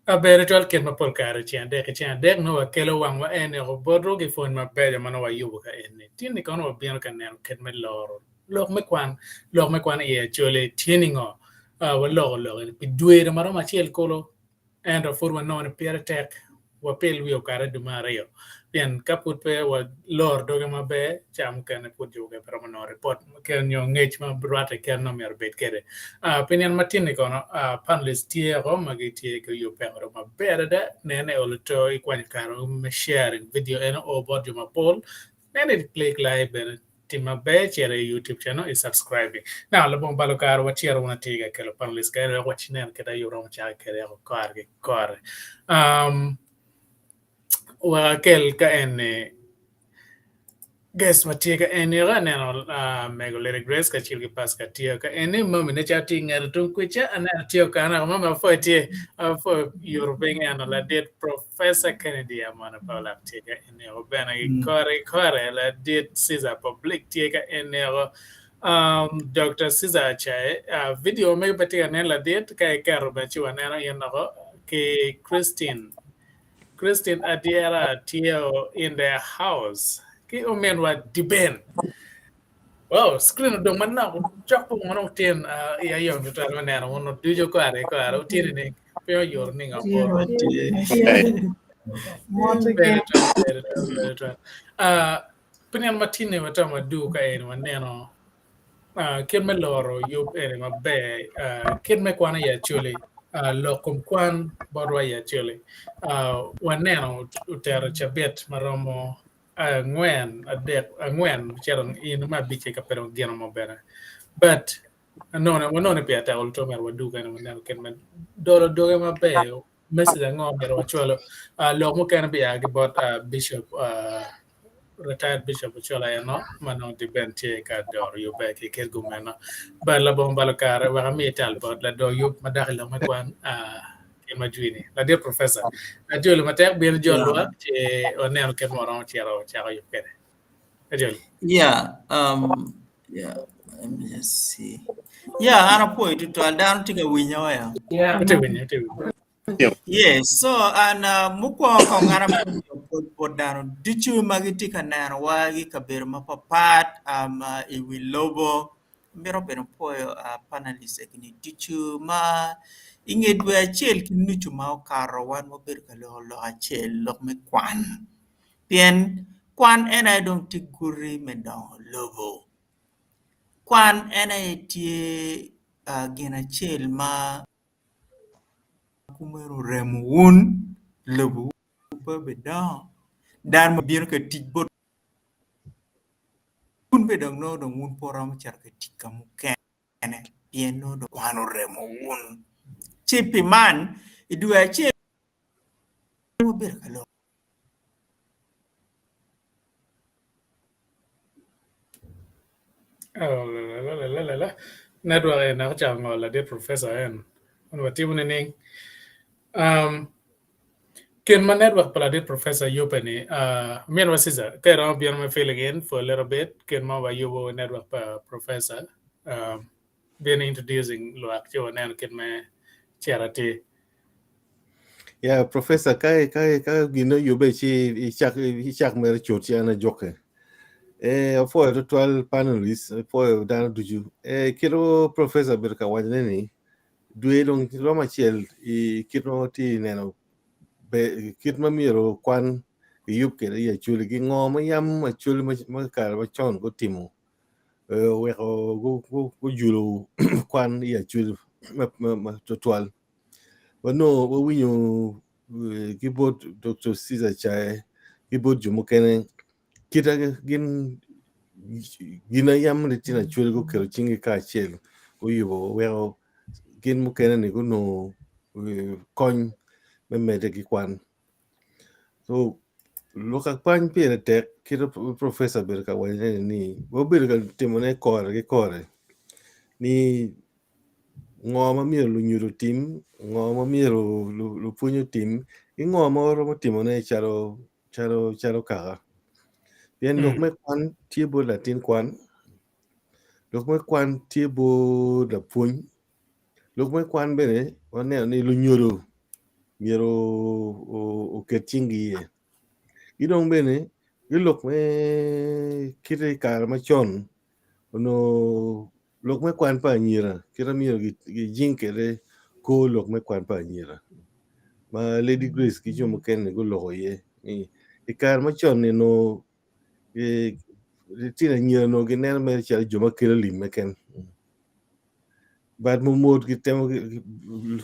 Abedo cwal kit ma pol kare ceng adek ki ceng adek nongo wakelo wangwa eneko botwu ki pwony mabeco ma nongo wayubo ka eni. Tin-ni kono wabino ka neno kit me loro lok me kwan. Lok me kwan iye Acholi tye ningo? Waloko lok eni pi dwe ma romo acel kulu Ento pud wanongo ni pire tek wapil wi okare dwe me aryo pien ka pud pe walor doge maber, ca mukene pud jo mukene pe romo nongo ripot nyo ngec ma rwatte keken ma myero obed kwede. Pi nino matin-ni kono, panelists tye woko ma gitye ki yubbe maber adada. Nen i olo to ikwanyo kare me sharing vidio eno o bot jo mapol. Nen i click like bene Tim maber cito i YouTube channel i subscribe. Now labongo balo kare wacito wun atir ka kelo panelist kene wek wacinen kit aye wuromo cako kwede yako kore ki kore. Um, wek akel ka eni guest ma tye ka eni wek aneno uh, mego Lady Grace kacel ki Pascal tye ka eni mami ne calo tye i ngete tung kwica aneno tye okana mami apwoyo tye apwoyo yuto piny eno ladit Professor Kennedy Amona Paulak tye ka Eneko bene kore ki kore ladit Caesar Public tye ka eneko Doctor Caesar Acaye. Video mege pe tye ka nen ladit ka iketo bene ci waneno in loko ki Christine. Christine Adiera tye in the house ki ominwa Diben. Wow, screen odong manok cok pong manok tyen iya yom tutwal me neno wun ducu kore ki kore wutyeni ni piny oyuto ni ngo poto. Ber twal, ber twal, ber twal. Ah, pi nino ma tinni watamo adu ka eni waneno ah, kit me loro yub eni maber, ah, kit me kwan i Acholi, ah, lok kom kwan botwa i Acholi. Ah, waneno otero cabit maromo angwen, adek, angwen cito in me abicce ka pe dong gin mo bene. But anone, wanone pi ateko luto myero wadu kene waneno kit me dolo doge maber, message ango myero wacwalo. Uh, lok mukene bia ki bot uh, Bishop uh, retired Bishop Ochola eno ma nongo di ben tye ka doro yubbe ki kit gumeno. But labongo balo kare wek amiyi tal bot lador yub ma dok i lok me kwan uh, Kit ma jwini. Ladit professor. Ajoli matek bino jol lwak ci waneno kit ma waromo cito cako yub kwede. Ajoli. Yeah, um, yeah, let me just see. Yeah, an apwoyo tutwal. Dano tye ka winya wa ya. Yeah. Atye winyo, atye winyo. Yes, so an uh, mukwongo kong an amito pwod bot dano ducu ma gitye ka nenowa ki kabedo mapapat um, uh, i wi lobo. Amito bene pwoyo panalist eni ducu ma i nge dwe acel ki nucu ma okato wan wabedo ka loko lok acel lok me kwan pien kwan en aye dong tye guti me dongo lobo kwan en aye tye gin acel ma kumeno oremo wun lobo pe obidongo dano ma bino ka tic bot Wun bene dong nongo dong wun pe wuromo cito ka tic ka mukene pien nongo dong kwan oremo wun. Ci pi man, i dwe acel wabedo ka lok. Oh, Network eni dok ocako ngolo ladit professor en. Watimo nining? Um, Kin ma network pa ladit professor yubbe ni, uh, ominwa Caesar, ka iromo bino me filling in for a little bit, kin ma wayubo network pa professor, um, bino introducing lwak ci waneno kit me cito atir. Yeah, professor, ka ka ka gin oyubbe ci icak icak mere cut ci an ajukke. Eh, apwoyo tutwal panelists, apwoyo dano ducu. Eh, kit ma professor obedo ka wacone ni, Dwe dong romo acel i kit ma watye neno kit ma myero kwan kiyub kwede i Acholi ki ngo ma yam Acholi ma kare macon gutimo oweko gujulo kwan i Acholi tutwal. Wanongo wawinyo ki bot Dr. Caesar Cae ki bot jo mukene kite gin. Gin ma yam litino Acholi guketo cinggi kacel guyubo oweko gin mukene-ni gunongo kony me medde ki kwan. So lok akwany pire tek kit ma professor obedo ka wacone ni wabedo ka timone kore ki kore ni ngo ma myero lunyodo otim, ngo ma myero lupwony otim ki ngo ma waromo timone calo calo kaka. Pien lok me kwan tye bot latin kwan, lok me kwan tye bot lapwony, lok me kwan bene waneno ni lunyodo myero oket cinggi iye. Ki dong bene ki lok me kite i kare macon onongo lok me kwan pa anyira kite myero gijing kwede kor lok me kwan pa anyira ma Lady Grace ki jo mukene guloko iye ni i kare macon-ni onongo litino anyira onongo gineno mere calo jo ma kelo lim keken but mot gitemo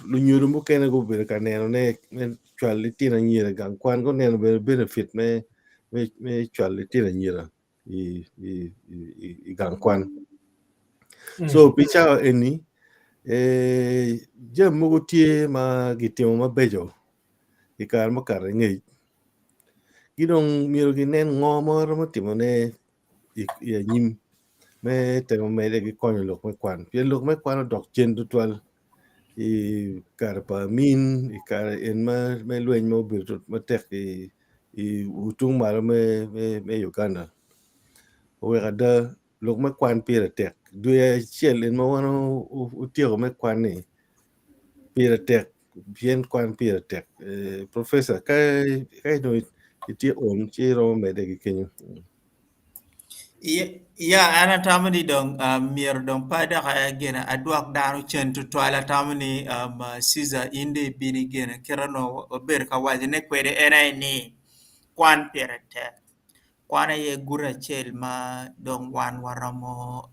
lunyodo mukene gubedo ka nenone me cwalo litino anyira i gang kwan guneno bene benefit me cwalo litino anyira i gang kwan. So pi cawa eni jami mogo tye ma gitimo mabeco i kare mukato angec ki dong myero ginen ngo ma waromo timone i anyim me temo mede ki konyo lok me kwan pien lok me kwan odok cen tutwal i kare pa Amin i kare en me lweny ma obedo matek i tung malo me Uganda oweko ada lok me kwan pire tek dwe acel en ma wan otyeko me kwan-ni pire tek pien kwan pire tek professor ka dong itye on ci iromo medde ki kenyo. Ya an atamo ni dong myero dong pe dok gine adwok dano cen tutwal atamo ni Ceaser in dong ibino igene kite onongo wabedo ka wacone kwede en aye ni kwan pire tek kwan aye guti acel ma dong wan waromo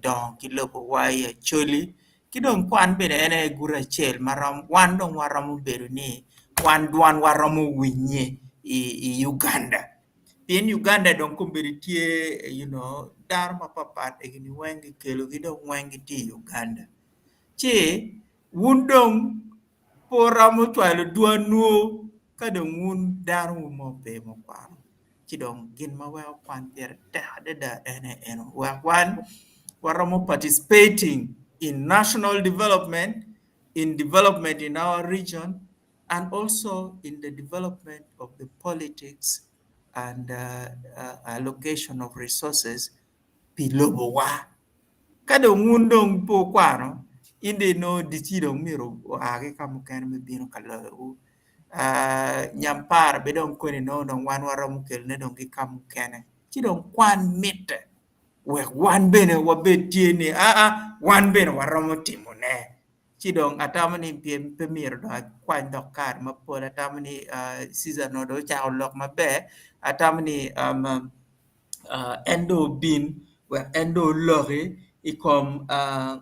dongo ki lobowa i Acholi ki dong kwan bene en aye guti acel ma wan dong waromo bedo ni wan dwanwa romo winye i Uganda. Pien Uganda dong kombeddi tye you know dano mapatpat egini weng kikelogi dong weng gitye i Uganda ci wun dong pe wuromo cwalo dwanwu ka dong wun dano wu mo pe mukwano ci dong gin ma weko kwan pire tek adada en aye eno wek wan waromo participating in national development, in development in our region and also in the development of the politics and allocation of resources pi lobowa. Ka dong wun dong pe wukwano, in dong inongo DC dong myero oa ki ka mukene me bino ka loyowu. Nyampara bene dong koni nongo dong wan waromo kelone dong ki ka mukene. Ci dong kwan mitte wek wan bene wabed tye ni aa wan bene waromo timone. Ci dong atamo ni pien pe myero dong akwany dok kare mapol atamo ni Ceaser onongo dong ocako lok maber atamo ni en dong obin wek en dong oloki i kom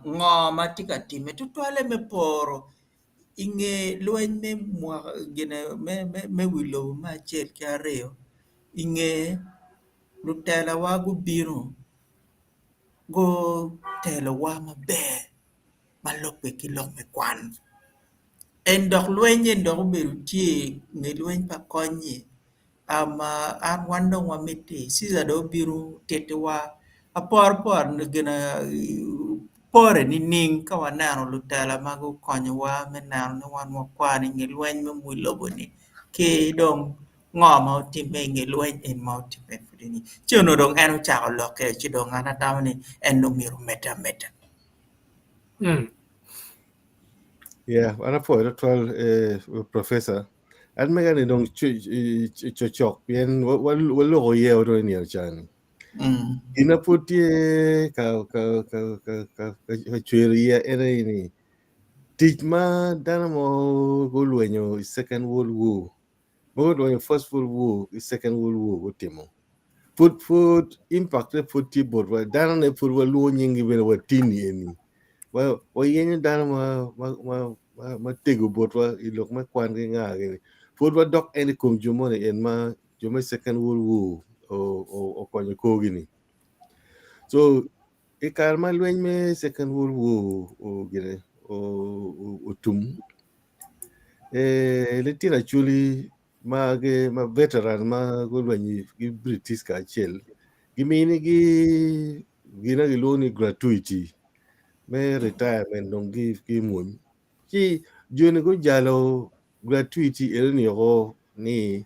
ngo ma tye ka timme tutwalle me poro i nge lweny me mwaka gine me wi lobo me acel ki aryo i nge lutelawa gubino gutelowa maber. ma lubbe ki lok me kwan. En dok lweny eni dok obedo tye i nge lweny pa Kony-nyi an wan dong wamiti Ceaser dong obino otitiwa aporapora gin pore nining ka waneno lutela ma gukonyowa me neno ni wan wakwano i nge lweny me wi lobo-ni ki dong ngo ma otimme i nge lweny eni ma otimme pud-ni ci onongo dong en ocako lokke ci dong an atamo ni en dong myero omedde ameda. Yeah, an apwoyo tutwal eh, professor. An mega ni dong cocok pien waloko iye dong i nino cani. Gin ma pud tye ka ka ka ka ka ka cwero iya en aye ni tic ma dano mo gulwenyo i Second World War, ma gulwenyo First World War ki Second World War gutimo. Pud pud impact ne pud tye botwa dano ne pud walwongo nyinggi bene watini eni wa wayenyo dano ma ma ma ma ma tego botwa i lok me kwan ki nga gini pud wadok en i kom jo moni en ma jo me Second World War okonyo korgi ni. So i kare ma lweny me Second World War ogire otum, litino Acholi ma ma veteran ma gulwenyo ki British kacel giminigi gin ma gilwongo ni gratuity me retirement dong ki i mwony. Ci joni gujalo gratuity eno-ni woko ni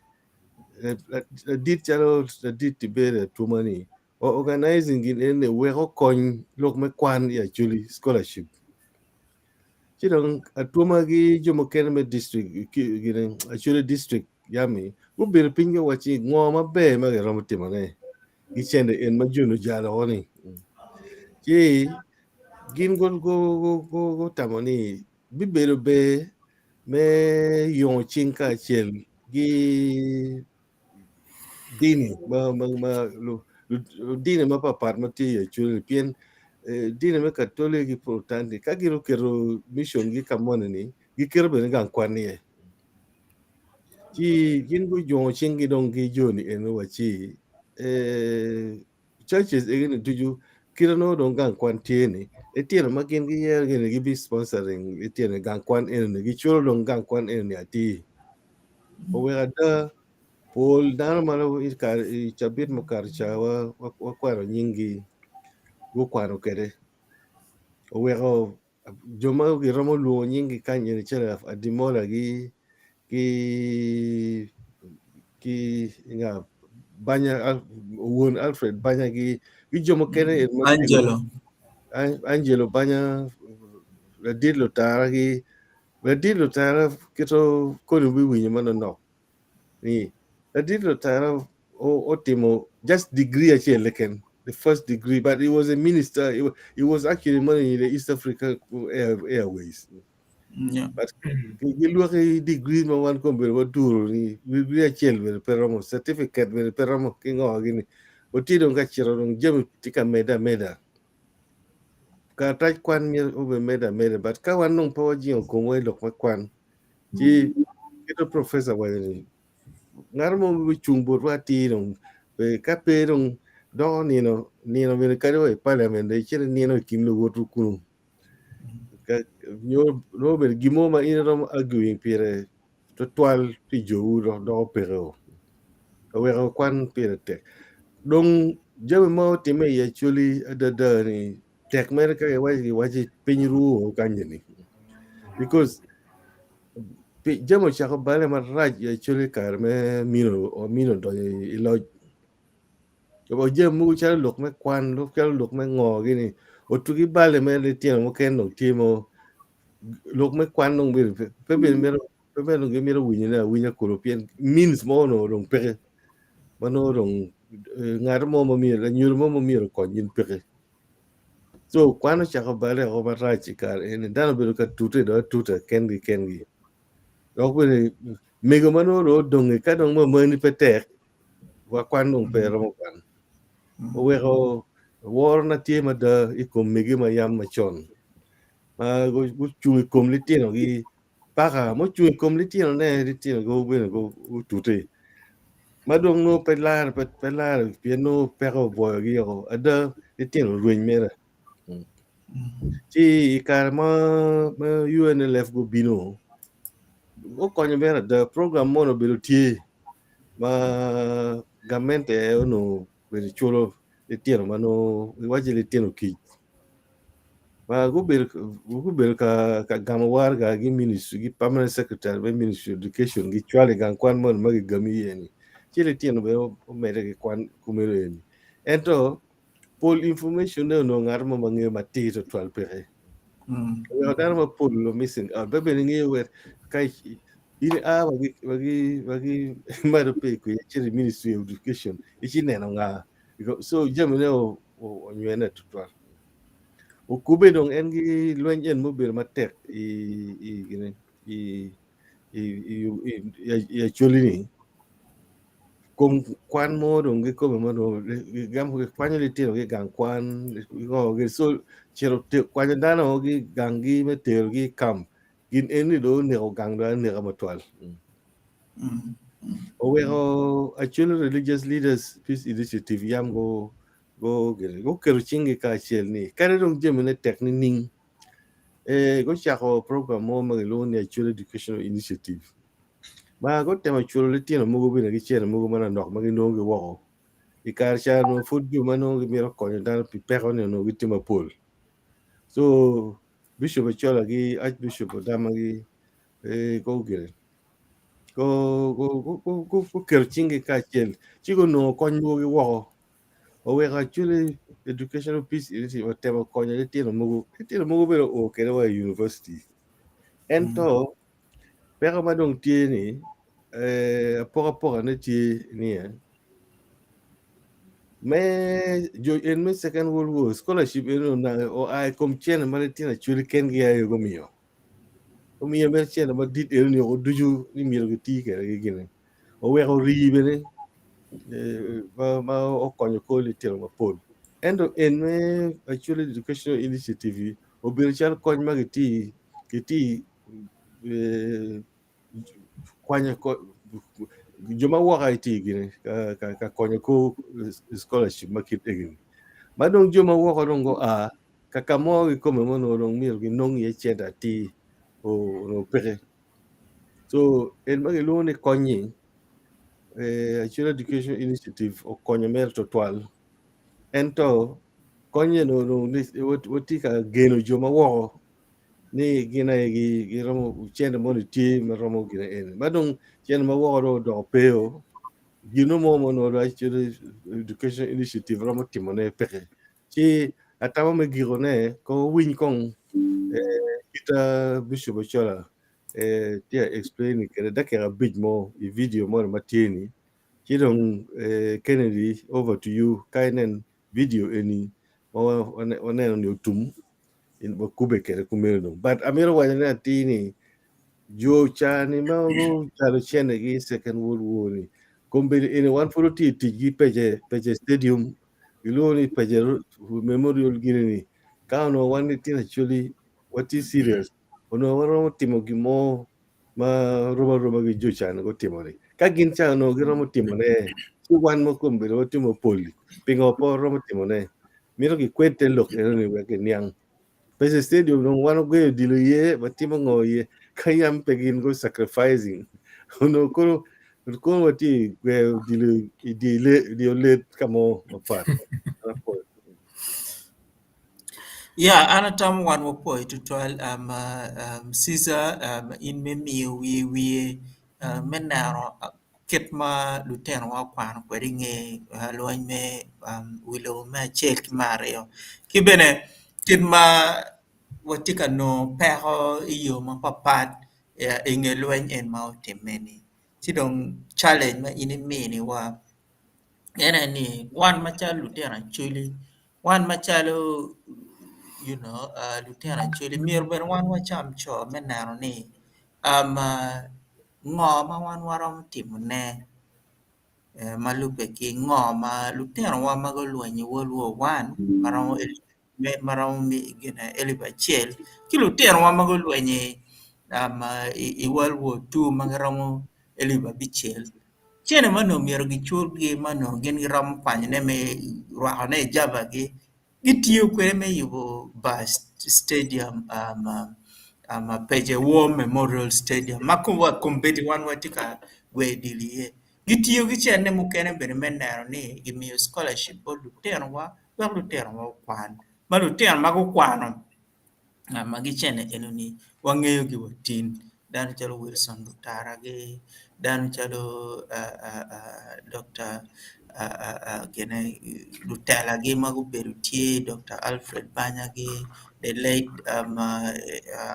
ladit calo ladit Tiberi Atwoma ni o organizing gin eni wek okony lok me kwan i Acholi scholarship. Ci dong Atwoma ki jo mukene me district gini Acholi district yami gubedo piny guwaci ngo maber ma giromo timone ki cente en ma joni ojalo woko ni. Ci gin gutamo ni bibedo ber me yongo cing kacel ki dini dini mapatpat ma tye i Acholi pien dini me Katoli ki Protanti ka gin oketo mission gi ka moni ni giketo bene gang kwan iye ci gin gujungo cinggi dong ki joni eno wa ci churches egini ducu kite nongo dong gang kwan tye ni litino ma gin giyero gini gibi sponsoring litino i gang kwan enoni giculo dong gang kwan enoni atir oweko ada pol dano ma i cabit mukato ca wakwano nyinggi gukwano kwede oweko jo ma giromo lwongo nyinggi kany eni calo Adimola gi ki nga Banya won Alfred Banya gi ki jo mukene Angelo Angelo Banya ladit lutara gi ladit lutara kito koni wubiwinyo manonok ni ladit lutara otimo just degree acel keken the first degree but he was a minister he was actually managing the East Africa Airways Yeah. but gilwoki degree ma wan kombeddi waduro ni degree acel bene pe romo certificate bene pe romo ki ngo gini watye dong ka cito dong jami tye ka medde ameda karatac kwan myero obe medde ameda but ka wan dong pe wajingo komwa i lok me kwan ci kit ma professor owaco ni ngat mo bicung botwa atir dong ka pe dong doko nino nino bene kadi wa i parliament dong icito inino i kin luwotwu kunu nyo nongo obedo gin mo ma in iromo arguing pire tutwal pi jowu dok doko peke o oweko kwan pire tek dong jami ma otimme i Acholi adada ni tek mere ka giwaco giwaci piny ru kany ni because jami ocako bale marac i Acholi kare me Amino odonyo i loc Obo jami mogo calo lok me kwan, lok calo lok me ngo gini otugi bale mere litino mukene dong tye mo lok me kwan dong bedo pe bedo mito pe bedo gimito winyone awinya kulu pien means mo onongo dong peke ma nongo dong ngat mo ma myero lanyodo mo ma myero okony in peke. So kwan ocako bale woko marac i kare eni dano obedo ka tute dong atuta kengi kengi dok bene mego ma nongo dong odonge ka dong mamani pe tek wa kwan dong pe romo kwan. Oweko woro na tye mada i kom mege ma yam macon ma gucung i kom litinogi paka mucung i kom litinone litino bene gutute ma dong nongo pe lare pe lare pien nongo peko obwoyogi woko ada litino orweny mere. Ci i kare ma UNLF gubino gukonyo mere ada program moni obedo tye ma gamente onongo bedo culo litino ma nongo giwaco ni litino kic ma gubedo ka gamo waraga ki ministry ki permanent secretary me ministry of education gicwalo i gang kwan moni ma gigami iye ni ci litino bene omedde ki kwan kumeno eni ento pol information ne onongo ngat mo ma ngeyo matir tutwal peke. Oweko dano mapol o missing out. Pe bene ngeyo wek ka in a wagi wagi wagi mado pe kwe cito i ministry of education ici neno nga. So jami ne onywene tutwal. Okube dong en gi lweny en mubedo matek i i gine i i i i Acholi ni kom kwan mo dong gikome mo dong gigamo gikwanyo litino ki i gang kwan gi so cito kwanyo dano ki i ganggi me terogi i camp gin eni dong oneko gang dong aneka matwal. Oweko Acholi Religious Leaders Peace Initiative yam go. Guketo cinggi kacel ni kadi dong jamine tek nining, gucako program mo ma kilwongo ni Acholi Educational Initiative ma gutemo culo litino mogo bene ki cente mogo manonok ma ginongo ki woko. I kare ca onongo pud jo ma nongo gimito konyo dano pi peko-ni onongo gitye mapol. So Bishop Achola ki Archbishop Odamagi gugire guketo cinggi kacel ci gunongo kony mogo ki woko. Oweko Acholi Educational Peace Initiative otemo konyo litino mogo. Litino mogo bene oo kwede wa i university. Ento peko ma dong tye ni apokapokane tye ni me jo en me second world war scholarship eno oa i kom cene ma litino Acholi kengi aye gumiyo. Omiyo mere cene madit eno ni woko ducu ni myero giti kwede ki gine. Oweko orii bene ma okonyo kor litino mapol. Ento en me Acholi Educational Initiative obedo calo kony ma gitye kwanyo jo ma woko aye tye gine ka konyo kor scholarship ma kit egini. Ma dong jo ma woko dong gua kaka mo kikome ma onongo dong myero ginong iye cente atir onongo peke. So en ma kilwongo ni kony-nyi Acholi Education Initiative okonyo mere tutwal ento kony eni onongo watye ka geno jo ma woko ni gin aye giromo cente moni tye ma romo gine eni ma dong cente ma woko dong odoko pe-o gino mo ma onongo Acholi Education Initiative romo timone peke ci atamo me gikone kong wuwiny kong kita Bishop Ochola tye ka explain kwede dakika abic mo i video moni ma tye ni ci dong Kennedy over to you ka inen video eni ma waneno ni otum wakube kwede kumeno dong but amito waco ne atir ni jo ca-ni ma gucalo cene-gi i second world war ni kombeddi eni wan pud watye i ticgi pece pece stadium gilwongo ni pece memorial gini ni ka onongo wan litino Acholi watye serious onongo waromo timo gin mo ma rom aroma ki jo ca-ni gutimo-ni ka gin ca onongo giromo timone ci wan ma kombeddi watye mapol-li pingo pe waromo timone mito gikwed te lok enoni wek giniang Pece stadium dong wan wagoyo odilo iye watimo ngo iye ka yam pe gin go sacrificing onongo kono kono watye i gweyo odilo i dye olet ka mo mapat. Ya an atamo wan wapwoyo tutwal um, um, Caesar um, in me miyo wiye wiye uh, me neno kit ma lutinowa okwano kwede i nge lweny me wi lobo me acel ki me aryo ki bene kit ma watye ka nongo peko i yo mapapat i nge lweny eni ma otimme-ni ci dong challenge ma in iminiwa en aye ni wan macalo lutino acholi wan macalo you know lutino acholi myero bene wan wacam co me neno ni Ngo ma wan waromo timone ma lubbe ki ngo ma lutinowa ma gulwenyo i World War One ma romo elip acel ki lutinowa ma gulwenyo i World War Two ma giromo elip abicel cene ma onongo myero giculgi ma onongo gin giromo kwanyone me rwakone i jabagi Gitiyo kwede me yubo bar stadium Pece War Memorial Stadium ma kombeddi wan watye ka gweyo odilo iye. Gitiyo ki cente mukene bene me neno ni gimiyo scholarship bot lutinowa wek lutinowa okwan ma lutino ma gukwano ma gicene enoni wangeyogi wa tin dano calo Wilson Lutara-gi, dano calo Dr. Gine lutelagi ma gubedo tye Dr. Alfred Banya-gi, the late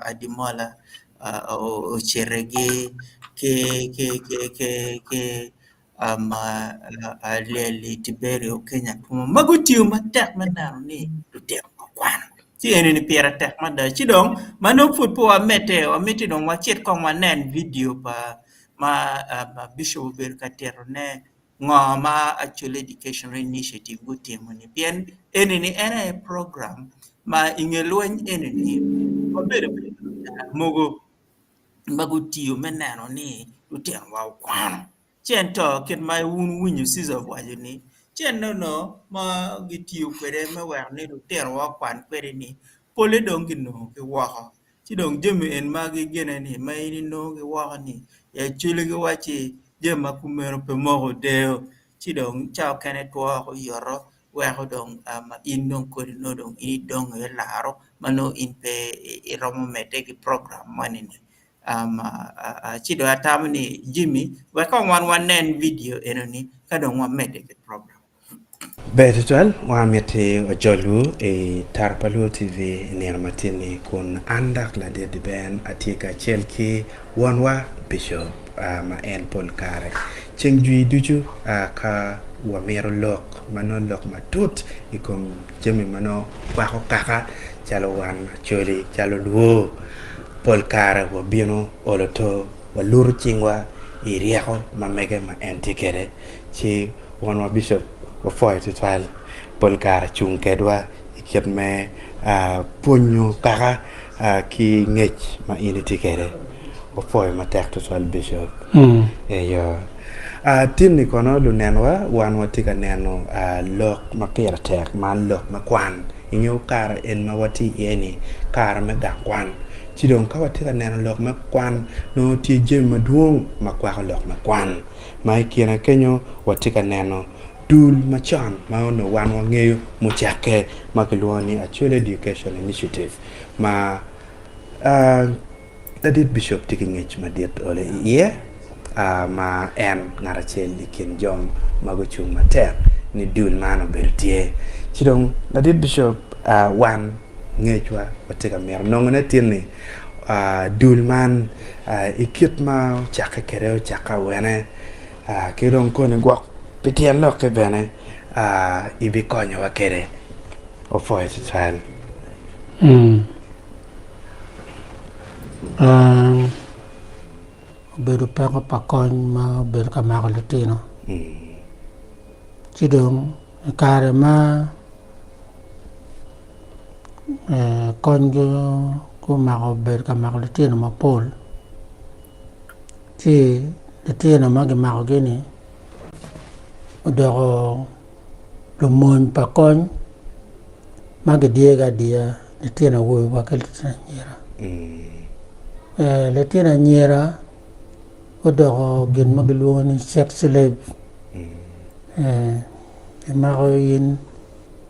Adimola Ocere-gi ki Lyelli Tiberio Kenya Twomba ma gutiyo matek me neno ni lutino gukwano ci eni pire tek mada ci dong ma nongo pud pe wamedde wamiti dong wacit kong wanen vidio pa ma bicop obedo ka titone ngo ma Acholi Educational Initiative gutimo-ni pien eni-ni en aye program ma inge lweny eni-ni wabedo mogo ma gutiyo me neno ni lutinowa okwano. Ci ento kit ma wun wuwinyo Caesar owaco ni, Cente onongo ma gitiyo kwede me weko ni lutinowa okwan kwede-ni polle dong ginongo ki woko. Ci dong jami eni ma gigene-ni ma in inongo ki woko-ni i Acholi giwacci jami ma kumeno pe moko deyo ci dong ca okene two oyoto weko dong in dong kodi nongo dong in idong iye laro ma nongo in pe iromo medde ki program moni-ni. Ci dong atamo ni Jimmy wek kong wan wanen vidio enoni ka dong wamedde ki program. Ber tutwal, wan miti wajolwu i Tara pa Luo TV i nino matin-ni kun an dok ladit Ben atye kacel ki wonwa Bishop ma en pol kare ceng jwi ducu ka wamito lok ma nongo lok matut i kom jami ma nongo kwako kaka calo wan Acholi calo Luo. Pol kare wabino olo to waluto cingwa i ryeko ma mege ma en tye kwede. Ci wonwa Bicop wapwoyo tutwal pol kare cung kedwa i kit me pwonyo kaka ki ngec ma in itye kwede. Wapwoyo matek tutwal Bicop. Eyo. Tinni kono lunenwa wan watye ka neno lok ma pire tek man lok me kwan. Ingeyo kare en ma watye iye ni kare me gang kwan. Ci dong ka watye ka neno lok me kwan, nongo tye jami madwong ma kwako lok me kwan. Ma i kine kenyo watye ka neno dul macon ma onongo wan wangeyo mucakke ma kilwongo ni Acholi Education Initiative ma Ladit Bicop tye ki ngec madit olo i iye ma en ngat acel i kin jo ma gucung matek ni dul man obedo tye. Ci dong ladit Bicop wan ngecwa watye ka mito nongone tin-ni dul man i kit ma ocakke kwede ocakke awene ki dong koni gwok pi tyen lokke bene ibikonyowa kwede. Opwoyo tutwal. Obedo peko pa kony ma obedo ka mako lutino ci dong i kare ma kony gumako obedo ka mako lutino mapol ci lutino ma kimakogi-ni odoko lumony pa kony ma gidiyogi adiya litino awobe wa ki litino anyira. Litino anyira gudoko gin ma gilwongo ni sex slave gimako in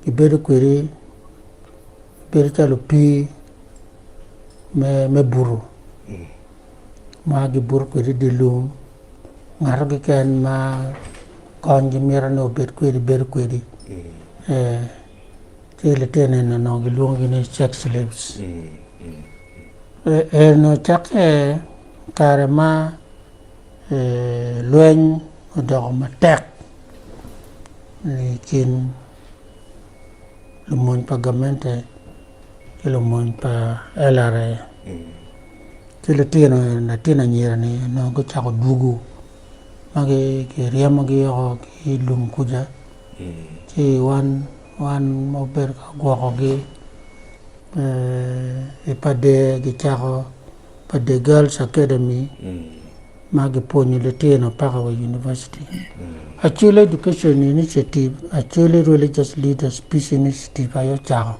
gibedo kwedi gibedo calo opii me buto ma gibuto kwedi i dye lum ngato keken ma kony gimito ni obed kwedi bedo kwedi. Ci litino eni onongo gilwongogi ni sex slaves. Eni ocakke i kare ma lweny odoko matek i kin lumony pa gamente ki lumony pa LRA. Ci litino latin anyira-ni onongo gucako dwogo ma kiryemogi woko ki i lum kuca. Ci wan wan wabedo ka gwokogi i Pader gicako Pader Girls Academy ma gipwonyo litino paka wa i univaciti. Acholi Education Initiative, Acholi Religious Leaders Peace Initiative aye ocako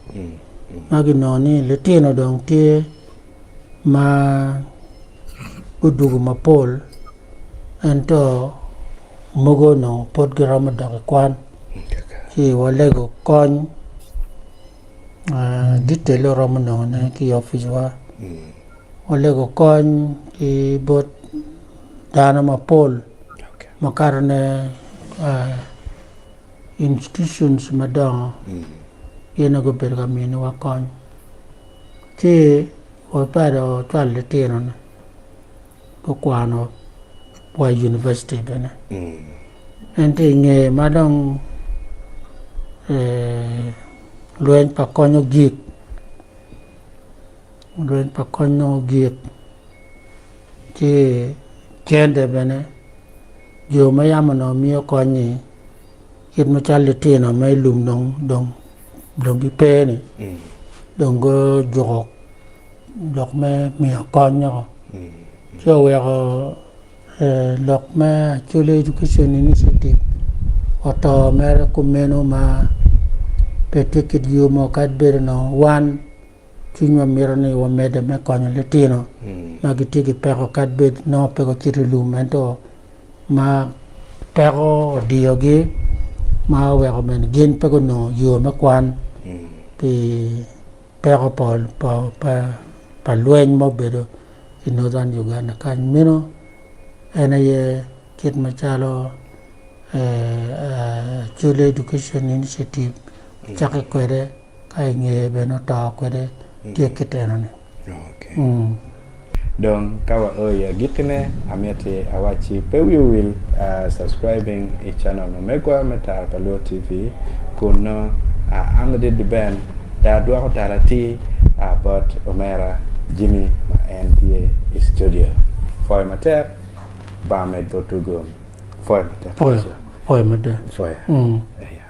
ma ginongo ni litino dong tye ma gudwogo mapol ento mogo onongo pud giromo dok i kwan ci walego kony detail oromo nongone ki i opic wa walego kony ki bot dano mapol makatone institutions madongo gin aye gubedo ka miniwa kony ci wabalo wacwalo litino gukwano wa i univaciti bene ento i nge ma dong lweny pa kony ogik lweny pa kony dong ogik ci cente bene jo ma yam onongo miyo kony-nyi kit macalo litino ma i lum dong dong gipe-ni dong gujuko lok me miyo kony-nyo ci oweko lok me Acholi Education Initiative. oto mere kumeno ma pe tye kit yo mo kadi bed onongo wan cwinywa mito ni wamedde me konyo litino ma gitye ki peko kadi bed nongo pe gucito i lum ento ma peko odiyogi ma oweko bene gin pe gunongo yo me kwan pi peko pa lweny ma obedo i Northern Uganda kany meno en aye kit macalo Acholi Education Initiative ocakke kwede ka i ngeye bene oto kwede tye kit enoni. Dong ka wa o i agikkine, amiti awacci pe wi owil subscribing i channel ma megwa me Tara pa Luo TV kun nongo an ladit D'Ben dong adwoko tara atir bot omera Jimmy ma en tye i studio. Pwoyo matek bar med bot Rugum. Pwoyo matek. Pwoyo, pwoyo mada. Pwoyo. Eya.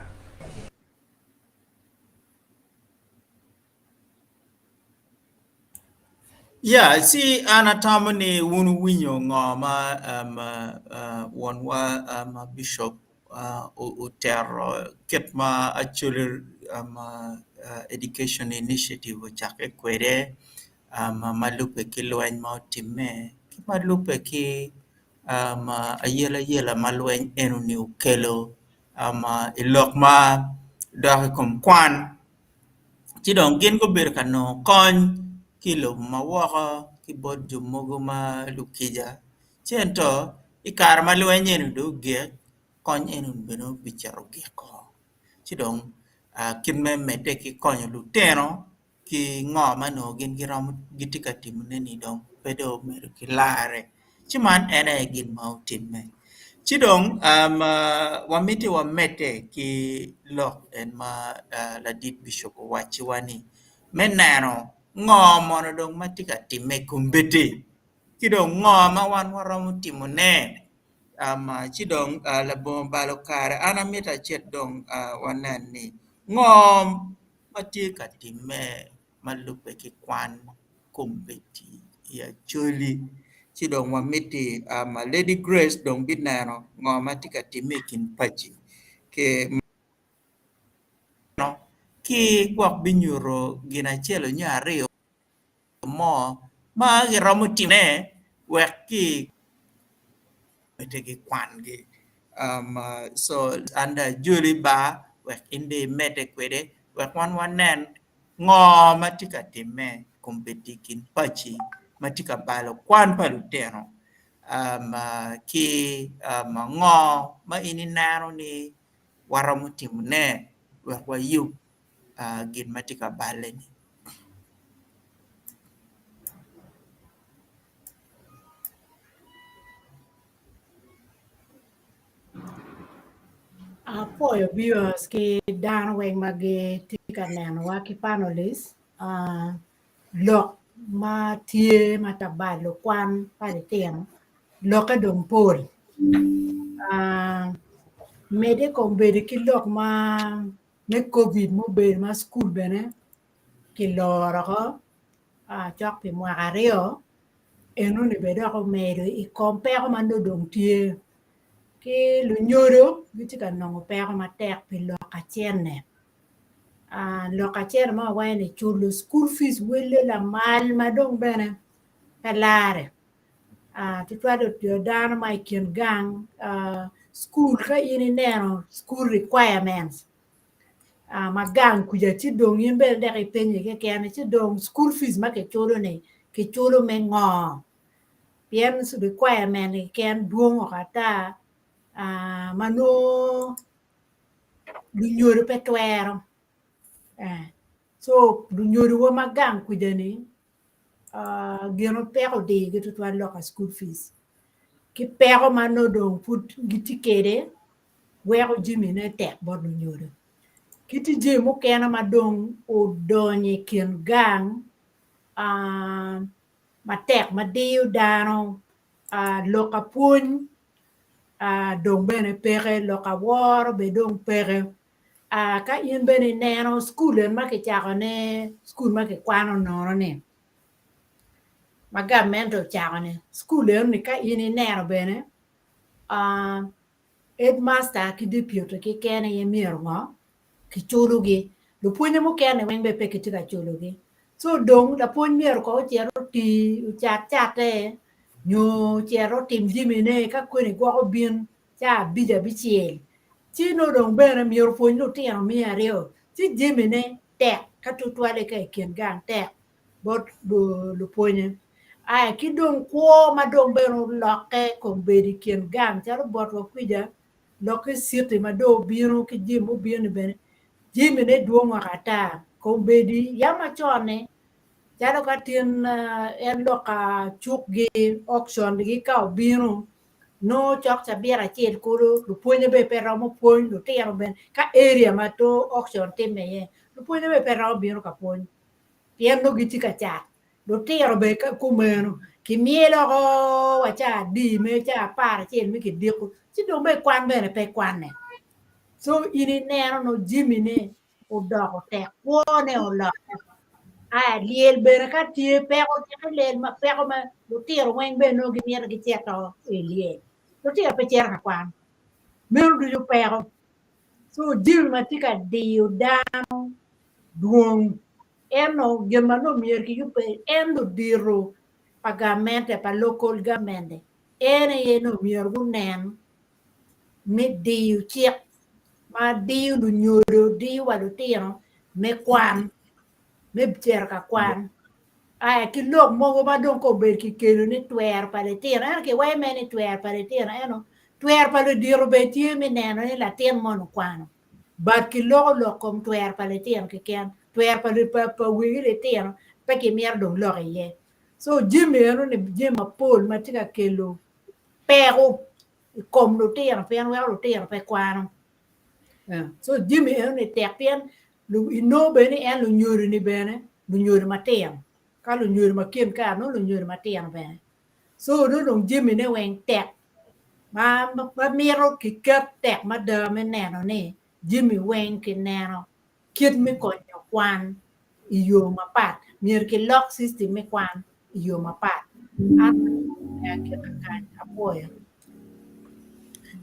Ya, ci an atamo ni wun wuwinyo ngo ma um, uh, wonwa um, Bishop uh, otero kit ma Acholi um, uh, Education Initiative ocakke kwede um, ma lubbe ki lweny ma otimme ki ma lubbe ki um, ayelayela ma lweny enoni okelo um, i lok ma dok i kom kwan. Ci dong gin gubedo ka nongo kony ki i lobo ma woko ki bot jo mogo ma lukica ci ento i kare ma lweny eni dong ogik kony eni bene obicito giko ci dong kit me medde ki konyo lutino ki ngo ma onongo gin giromo gitye ka timone-ni dong pe dong omedo ki larre. Ci man en aye gin ma otimme. Ci dong wamiti wamedde ki lok en ma ladit bicop owacciwa ni me neno ngo mono dong ma tye ka timme i kombeddi ki dong ngo ma wan waromo timone. Ci dong labongo balo kare an amito acit dong wanen ni ngo ma tye ka timme ma lubbe ki kwan kombeddi i Acholi ci dong wamiti Lady Grace dong bineno ngo ma tye ka timme i kin paci ki gwok binyuto gin acel nyo aryo mo ma giromo timone wek ki medde ki kwangi so an dong ajoli ba wek in dong imedde kwede wek wan wanen Ngo ma tye ka timme i kombeddi i kin paci ma tye ka balo kwan pa lutino ki ngo ma in ineno ni waromo timone wek wayub gin ma tye ka balle-ni? Apwoyo viewers ki dano weng ma gitye ka nenowa ki panelists lok ma tye ma tye ka balo kwan pa litino lokke dong pol medde i kom bedo ki lok ma me covid mubedo ma cukul bene kiloro oko cok pi mwaka aryo enoni bene dok omedo i kom peko ma nongo dong tye ki lunyodo gitye ka nongo peko matek pi lok acene lok acene ma wawaco ni culo cukul fic welle lamal ma dong bene pe lare tutwal dano ma i kin gang cukul ka in ineno cukul requirements ma gang kuca ci dong in bene dok ipenye keken ci dong cukul fic ma kiculo-ni kiculo me ngo pien requirement keken dwong woko ata ma nongo lunyodo pe twero co lunyodowa ma gang kuca-ni gin peko odiyogi tutwal lok pa cukul fic ki peko ma nongo dong pud gitye kwede weko jamine tek bot lunyodo ki tye jami mukene ma dong odonyo i kin gang matek ma diyo dano lok ka pwony dong bene peke lok ka woro bene dong peke ka in bene ineno cukul eni ma kicako-ni cukul ma kikwano nono-ni ma gavment ocako-ni cukul enoni ka in ineno bene. Headmaster ki deputy keken aye myero ngo kiculogi. Lupwonye mukene weng bene pe kitye ka culogi. So dong lapwony myero kong ocit oti ocat catte nyo ocit otim jamine ka kweni gwok obin ca abic abicel ci nongo dong bene myero opwony lutino 200 ci jamine tek ka tutwalle ka i kin gang tek bot lupwonye. Aya ki dong kwo ma dong bene olokke kombeddi i kin gang calo botwa kwica lokke citi ma dong obino ki jami mubino-ni bene jamine dwong woko ata. Kombeddi yam macon-ni calo ka tin en lok ka cukgi auction-gi ka obino nongo cok cabit acel kulu lupwonye bene pe romo pwony lutino bene ka area ma auction timme iye lupwonye bene pe romo bino ka pwony pien nongo gitye ka cat lutino bene kumeno kimyelo oko wa ca adi me ca 11 me kidiko ci dong bene kwan bene pe kwane so in ineno nongo jamine odoko tek kwone olokke aya lyel bene ka tye peko tye lyel ma peko ma lutino weng bene nongo gimito gicito i lyel lutino pe cito ka kwan meno ducu peko so jami ma tye ka diyo dano dwong ento gin ma nongo myero kiyubbe en ludito pa gamente pa local government en aye nongo myero gunen me diyo cik ma diyo lunyodo diyo wa lutino me kwan me cito ka kwan aya ki lok mogo ma dong kobedo kikelo ni twero pa litino ento kiwaco mere ni twero pa litino ento twero pa ludito bene tye me neno ni latin moni okwano but kiloko lok kom twero pa litino keken twero pa wegi litino pe kimito dong lok iye so jami enoni jami mapol ma tye ka kelo peko i kom lutino pien weko lutino pe kwano so jami enoni tek pien inongo bene ni en lunyodoni bene lunyodo matino ka lunyodo ma kin kare nongo lunyodo matino bene so nongo dong jamine weng tek ma mito kiket tek mada me neno ni jami weng kineno kit me konyo kwan i yo mapat myero kilok system me kwan i yo mapat an aketa kany apwoyo.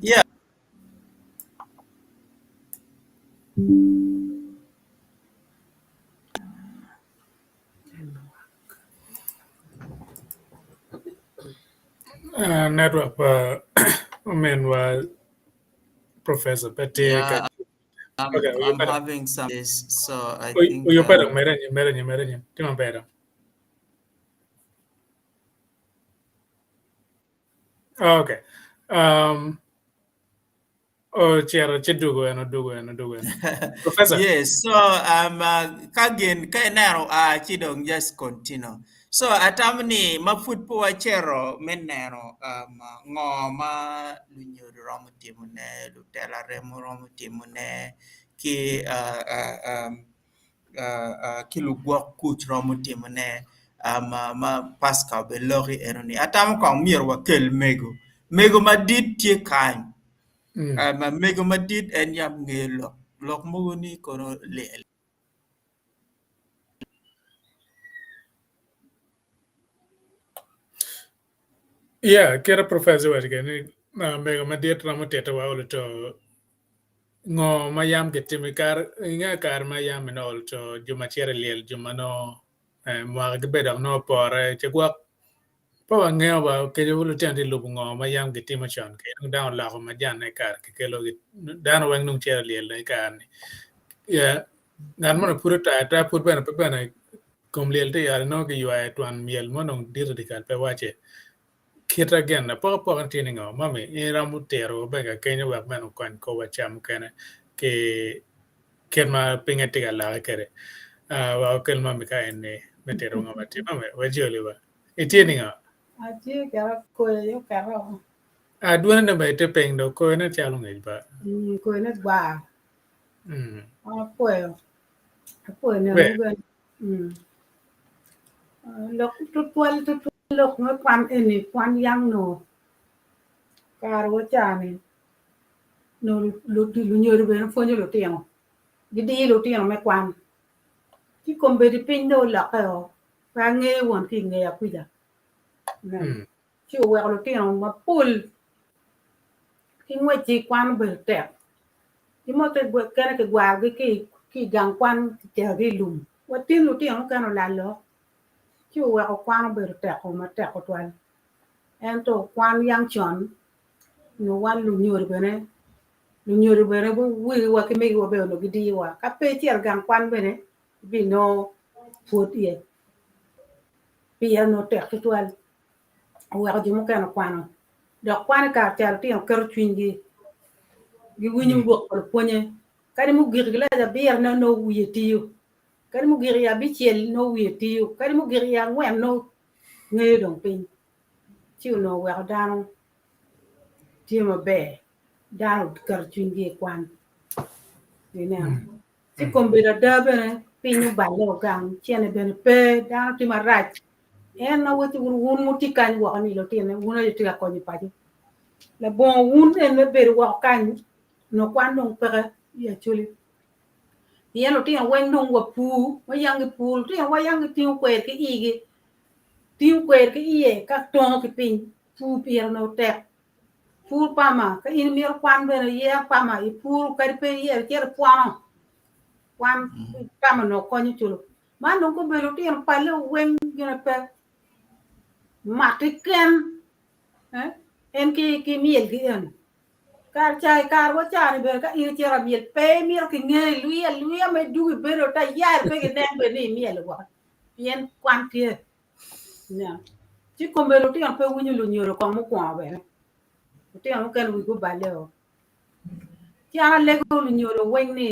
Yeah. Network pa ominwa Professor pe tye Yeah, ka I'm, Okay, I'm better. having some this, so I think Oyo better, mere nyim, mere nyim, mere nyim. Timo better. Okay. Oh, cero ci dugo en odugo en odugo en. Professor. Yes, so ka gin ka ineno a ci dong just continue. So atamo ni ma pud pe wacito me neno ngo ma lunyodo romo timone, lutela remo romo timone ki ki lugwok kuc romo timone ma Pascal bene loko enoni. Atamo kong myero wakel mego. Mego madit tye kany. Mego madit en yam ngeyo lok. Lok mogo ni kono lyel. Yeah, kit ma Professor owaco kwede ni mego madit romo titowa olo to ngo ma yam kitimo i kare inge kare ma yam inongo olo to jo ma cito i lyel jo ma nongo mwaka gibedo dok nongo opore ci gwok pe wangeyo ba kadi lutino tye ka lubo ngo ma yam gitimo con kede dong dano oloko majanne kare kikelo dano weng dong cito i lyel dong i kare-ni yeah ngat moni pud oto ata pud bene pe bene kom lyel tye i ot nongo giywayo twon myel mo dong dit adikal pe wacce kita gin apokapoka tye ni ngo mami in iromo tiro bene ka kenyo wek bene okony korwa ca mukene ki kit ma pinye tye ka lokke kwede wek okel mami ka eni me tito ngo ma tye mami wajoli ba itye ni ngo Atye kera koyo aye oketo. Adwone ne bene tye piny dong koyone calo ngec ba Koyone gwar. Apwoyo. Apwoyo neno Ber. bene. Lok tutwal tutwal lok me kwan eni kwan yang nongo kare wa ca-ni nongo lunyodo bene pwonyo lutino gidiyo lutino me kwan ci kombeddi piny dong olokke o pe angeyo won ki i ngeya kwica ci oweko lutino mapol. Ki ngwec-ci kwan obedo tek. Jo mukene kigwarogi ki i gang kwan kiterogi i lum. Wa tin lutino mukene olalo ci oweko kwan obedo teko matek tutwal. Ento kwan yang con nyo wan lunyodo bene lunyodo bene wegiwa ki megiwa bene onongo gidiyowa. Ka pe icito i gang kwan bene ibinongo pwod iye pire onongo tek tutwal oweko jo mukene okwano dok kwan i kare ca lutino keto cwinygi giwinyo lwok pa lupwonye kadi mugik i kilaci abiro nongo wiye tiyo kadi mugik i abicel nongo wiye tiyo kadi mugik i angwen nongo ngeyo dong piny ci onongo weko dano tye maber dano oketo cwinygi i kwan ineno ci kombeddi ada bene piny oballe ogang cene bene pe dano tye marac en awaco wun wun wutye kany woko ni lutine wun aye wutye ka konyo paco labongo wun en me bedo woko kany onongo kwan dong peke i Acholi pien lutino weng dong wapur ma yang gipur lutino wa yang gitingo kwer ki igi tingo kwer ki iye ka tongo ki piny pur pire onongo tek pur pama ka in imito kwan bene iyer pama ipuro kadi pe iyero icito ipwono kwan pama onongo konyo culo man dong kobedo lutino palle weng gine pe mat keken en ki myel ki eni Kare ca i karewa ca-ni bene ka in icito amyel pe imito kinge ilwiyo alwiya ma idwogo ibedo tayari pe ginen bene ni imyelo gwoko pien kwan tye ineno ci kombeddi lutino pe winyo lunyodo kong mukwongo bene lutino mukene wigi oballe o ci an alego lunyodo weng ni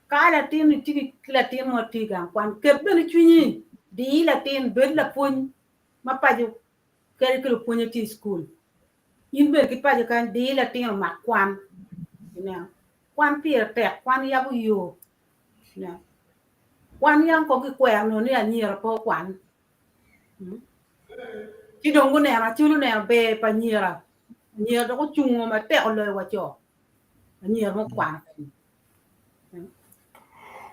ka latin itye ki latin mo tye i gang kwan ket bene cwinyi dii latin bed lapwony ma paco kadi ki lupwonye tye i cukul In bene ki paco kany di latin omak kwan. Ineno? Kwan pire tek, kwan yabo yo. Ineno? Kwan yang kong kikwero nongo ni anyira pe okwan. Hmm? Ci dong guneno acol oneno ber pa anyira. Anyira dok ocungo matek oloyo wa co. Anyira mukwano kany. Hmm?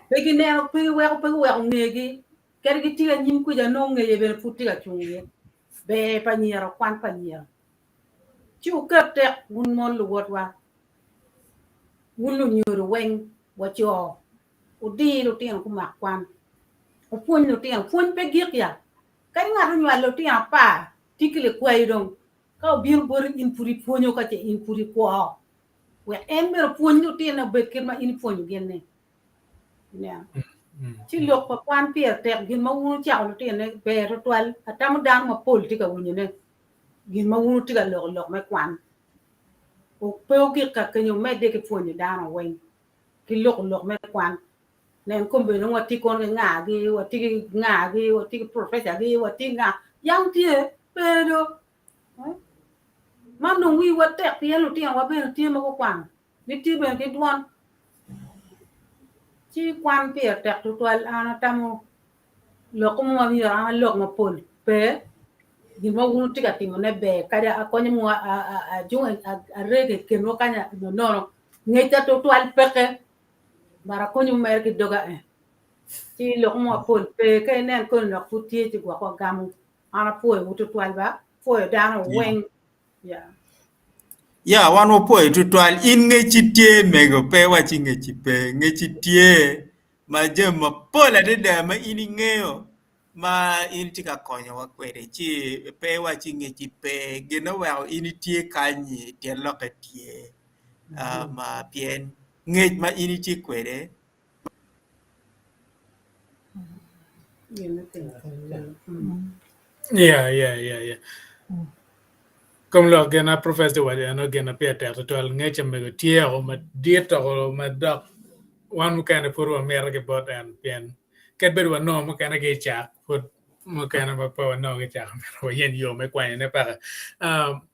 Pe gineno, pe giweko, pe guweko ngegi. Kadi gitye anyim kuca nongo ngeye bene pud tye ka cung iye. Ber pa anyira, kwan pa anyira. Ci wuket tek wun mon luwotwa, wun lunyodo weng wa co, wudir lutino gumak kwan, wupwony lutino, pwony pe gik ya. Kadi ngat onywalo lutino apar tye ki likwayo dong ka obino boti in pud ipwonyo ka ce in pud ikwo wek en bene opwony lutine obed kit ma in ipwonyo gin ni. Ineno? Ci lok pa kwan pire tek gin ma wun wucako lutine ber tutwal atamo dano mapol tye ka winyone gin ma wun wutye ka loko lok me kwan pe ogik ka kenyo wumedde ki pwonyo dano weng ki loko lok me kwan nen kombeddi dong watye kono ki ngagi watye ki ngagi watye ki professor gi watye ki nga yang tye pe do man dong wiwa tek pien lutinowa bene tye ma gukwano Gitye bene ki dwon. Ci kwan pire tek tutwal an atamo lok mo ma myero an alok mapol pe gin ma wun wutye ka timone ber kadi akonyo mo ajungo arege i kinwu kany nono ngecca tutwal peke but akonyo mere ki doga en ci lok mo mapol pe ka inen koni lok pud tye ci gwok wagamo an apwoyowu tutwal ba apwoyo dano weng Yeah. Ya, wan wapwoyo tutwal. In ngecci tye mego, pe iwac ni ngecci pe. Ngecci tye ma jami mapol adada ma in ingeyo ma in itye ka konyowa kwede ci pe iwac ni ngecci pe. Gin oweko in itye kany-nyi tyen lokke tye um, pien ngec ma in itye kwede Yeah, yeah, yeah, yeah. Kom lok gin a professor owaco eno gin ma pire tek tutwal ngec omego tye o madit o ma dok wan mukene pud wamito ki bot en pien kadi bed wanongo mukene ki i cak pud mukene ma pe wanongo ki i cak myero wayeny yo me kwanyone peke. Um,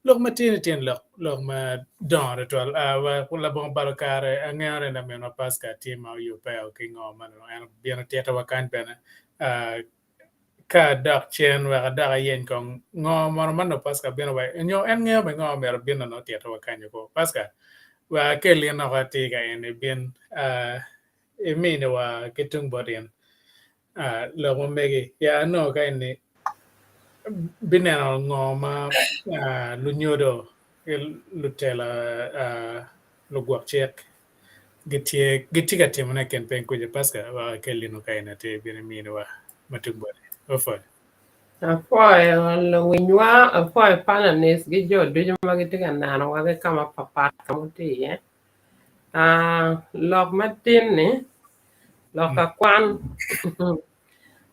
Lok ma tye ni tyen lok, lok ma dongo tutwal. Wek labongo balo kare, angeyo ni laminwa Pascal tye ma oyubbe o ki ngo ma nongo en obino titowa kany bene. Ka adok cen wek adok ayeny kong ngo mono ma nongo Pascal bino wa nyo en ngeyo bene ngo myero obin nongo otitowa kany ko. Pascal, wek akel in oko atir ka eni bin iminiwa ki tung bot in. Lok ma megi ya anongo ka eni bineno ngo ma lunyodo lutela lugwok cik gitye gitye ka timone i kin piny kuca Pasca wek akel lino ka in atir bino iminiwa ma tung boti. Opwoyo. Apwoyo luwinywa, apwoyo panelists ki jo ducu ma gitye ka nenowa ki ka mapapat ka ma watye iye. Lok matin-ni, lok ka kwan,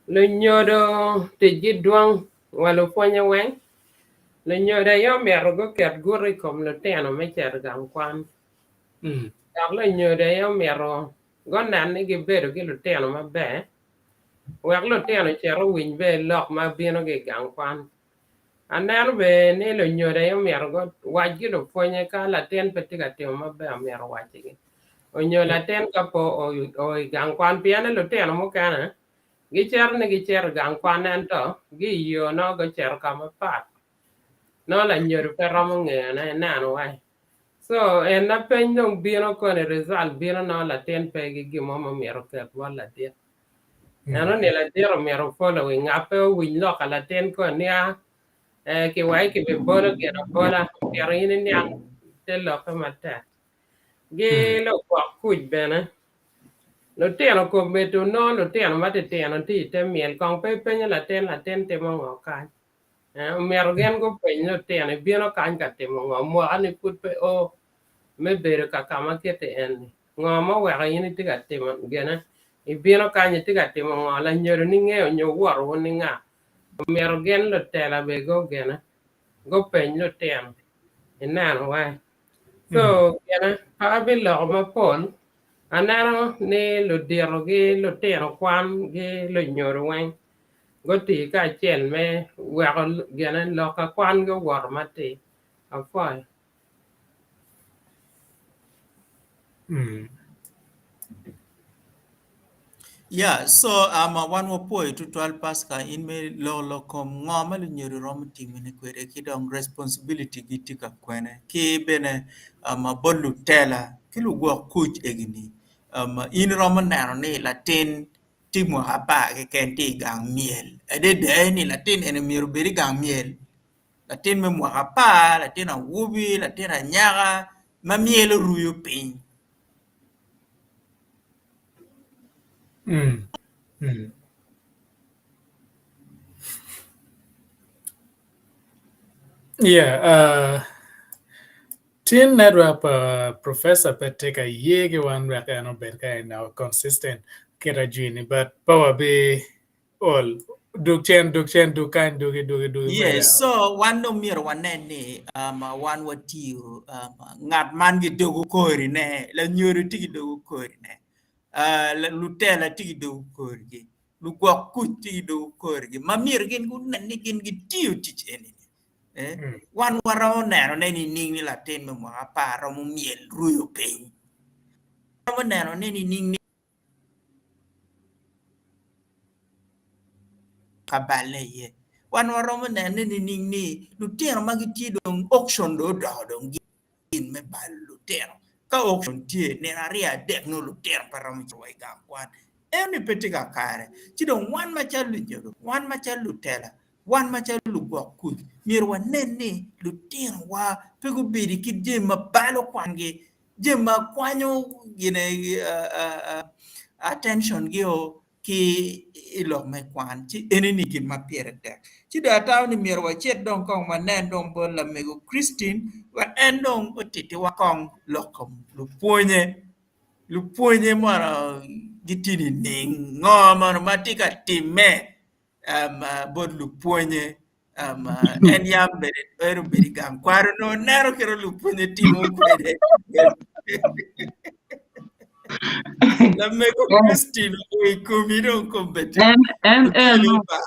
lunyodo ticgi dwong wa lupwonye weng. Lunyodo aye omyero guket guti i kom lutino me cito i gang kwan. Dok lunyodo aye omyero gunen ni gibedo ki lutino maber wek lutino ocit owiny bene lok ma bino ki i gang kwan. Aneno bene ni lunyodo aye omyero guwac ki lupwonye ka latin pe tye ka timo maber omyero owaccigi onyo latin ka pe oo i gang kwan pien ni lutino mukene Gicito ni gicito i gang kwan ento gi i yo nongo gucito ka mapat nongo lanyodo pe romo ngeyone ineno wai. So en na peny dong bino koni result bino nongo latin pe ki gin mo ma myero oket bot ladit. Eno ni ladit omyero o follow i ngape owiny lok ka latin koni nia eh kiwaci kibibolo gin abola myero in iniang te lokke matek. Gi lugwok kuc bene Lutino kombeddi onongo lutino matitino tye i te myel kong pe ipenyo latin latin timo ngo kany omyero gin gupeny lutino ibino kany ka timo ngo mwaka ni pud pe o me bedo ka kama kiti eni ngo ma oweko in itye ka timo gine ibino kany itye ka timo ngo lanyodo ni ngeyo nyo woto wu ni nga omyero gin lutela bene gugine gupeny lutino ineno wai so gine pe abiloko mapol Aneno ni ludito ki lutino kwan ki lunyodo weng guti kacel me weko gine lok ka kwangi owoto matir. Apwoyo. Yeah, so um, wan wapwoyo tutwal Pasca in me loko lok kom ngo ma lunyodo romo timone kwede ki dong responsibility gi tye ka kwene ki bene um, bot lutela ki lugwok kuc egini um, in iromo neno ni latin tye mwaka apar keken tye i gang myel adada ni latin eni myero obed i gang myel latin me mwaka apar, latin awobi, latin anyaka ma myel oruyo piny. Yeah, uh, tin network pa professor pe tye ka ye ki wan wek en obed ka en consistent kit ajwini but pe wabi ol dug cen dug cen dug kany dugi dugi dugi Yes, so wan dong myero wanen ni um, wan watiyo um, ngat man gidogo korine, lanyodo tye gidogo korine, uh, lutela tye gidogo korgi, lugwok kuc tye gidogo korgi, ma myero gin gunen ni gin gitiyo tic eni. Eh? Mm. Wan waromo nenone nining ni latin me mwaka apar romo myel ruyo piny? Romo nenone nining ni ka balle iye. Wan waromo nene nining ni lutino ma gitye dong auction dong odoko dong gin me balo lutino. Ka auction tye nino aryo adek nongo lutino pe romo cito wa i gang kwan. Eno ni pe tye kakare. Ci dong wan macalo lunyodo, wan macalo lutela, wan macalo lugwok kuc myero wanen ni lutinowa pe gubedo ki jami ma balo kwangi jami ma kwanyo gine attention gi o ki i lok me kwan ci eni ni gin ma pire tek ci dong atamo ni myero wacit dong kong wanen dong bot lamego Christine wek en dong otitiwa kong lok kom lupwonye lupwonye mono gitye nining ngo mono ma tye ka timme bot lupwonye en yam bene en obedo i gang kwan onongo neno kit ma lupwonye timo kwede lamego Christine opo i komi dong kombeddi En en Ocelo eno ba.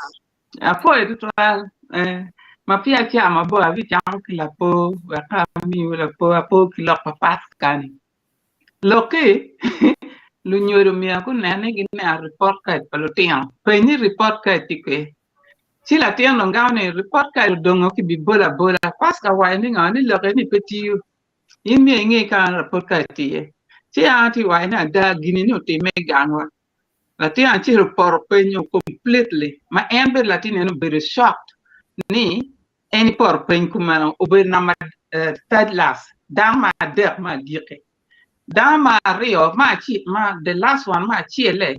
apwoyo tutwal eh, ma peya acako mabor abicako ki lapor wek ka amiwu lapor apo ki lok pa Pasca-ni. Lokki, lunyodo myero gunen ni gineno ripot kad pa lutino. Peny ni ripot kad tye kwe. Ci latin dong gamo ni ripot kad odongo kibibolo abola. Pasca owaco ni ngo ni lokke ni pe tiyo. In myero inge ka ripot kad tye iye. Ci an atye waco ni ada gini ni otimme i gangwa. Latin acel opoto piny completely ma en bene latin eni obedo shocked ni En i poto piny kumeno obedo namba third last, dano me adek me agikki. Dano me aryo me acel ma the last one me acel-le,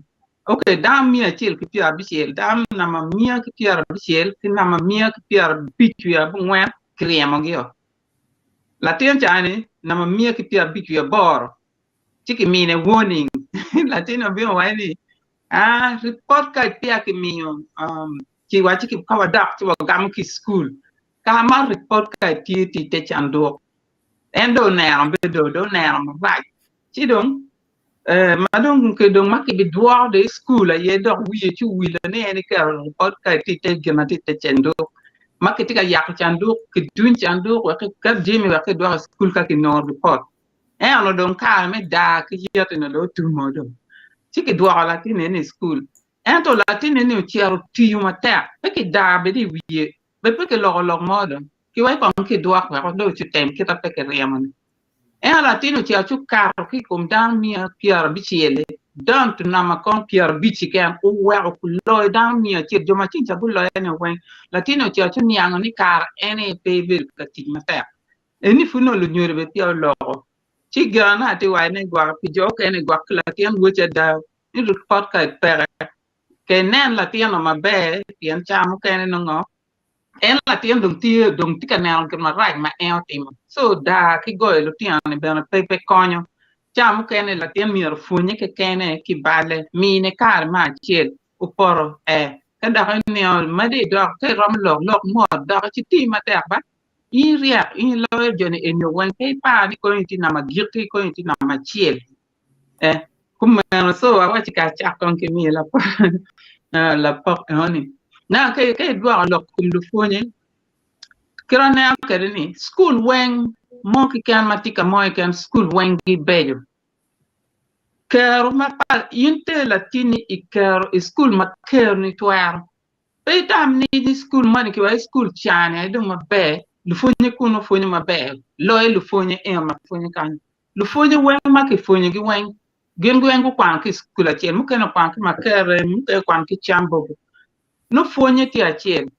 okay dano miya acel ki pyerabicel, dano namba miya ki pyerabicel ki namba miya ki pyerabic wiye abongwen kiryemogi-o. Latin ca-ni namba miya ki pyerabic wiye aboro ci kimine warning latin obino owaco ni ah ripot card peya kimiyo um, ci waci ka wadok ci wagamo ki i cukul ka ma ripot card tye tye i te canduk en dong oneno bedo dong oneno marac ci dong eh, ma dong ke dong ma kibidwoko dong i cukul aye dok wiye ci owilo ni en iketo ripot card tye i te gin ma tye i te canduk ma kitye ka yako canduk kiduny canduk wek kiket jami wek kidwok i cukul ka kinongo ripot Ento onongo dong kare me daa ki yet-ni dong otumo dong, ci kidwoko latin eni i cukul. Ento latin eni ocito otiyo matek, pe kidaa bene i wiye, bed pe kiloko lok mo dong, kiwek kong kidwok wek dong otem kit ma pe kiryemo-ni. Ento latin ocito ci okato ki i kom dano miya pyerabicel-li, down to namba kong pyerabic keken, oweko loyo dano miya acel, jo ma ceng ca guloye-ni weng. Latin-ni ocito ci oniango ni kara en aye pe ebedo ka tic matek. Eni pud nongo lunyodo bene peya oloko. Ci gin na atye waco ni gwok pi jo okene gwok ki latin woci ada ni ripot card peke. Ka inen latin-nu maber pien ca mukene nongo en latin dong tye dong tye ka neno gin marac ma en otimo. Co daa ki goyo lutino-ni bene pe pe konyo. Ca mukene latin myero opwonye kekene ki balle, mine kare me acel opoto ee ka dok inio mede idok ka iromo lok lok mot doki ci ti matek ba. In iryek, in iloyo joni eni weng, pe ipar ni koni itye namba agikki, koni itye namba acel. Eh, kumeno so awaci ka acak kong ki miyo lapok lapok enoni. Na ka ka idwoko lok kom lupwonye, kit aneno kwede ni cukul weng mo keken ma tye ka mo keken cukul weng gibeco. Kero mapat, in ter latinni i kero i cukul ma keroni twero. Pe itam ni i cukul moni kiwaco cukul cani aye dong maber, lupwonye kunu pwonyo maber loyo lupwonye eno ma pwonyo kany. Lupwonye weng ma kipwonyogi weng gin weng gukwano ki i cukul acel, mukene okwano ki Makerere, mukene okwano ki Kyambogo. Nongo pwonye tye acel.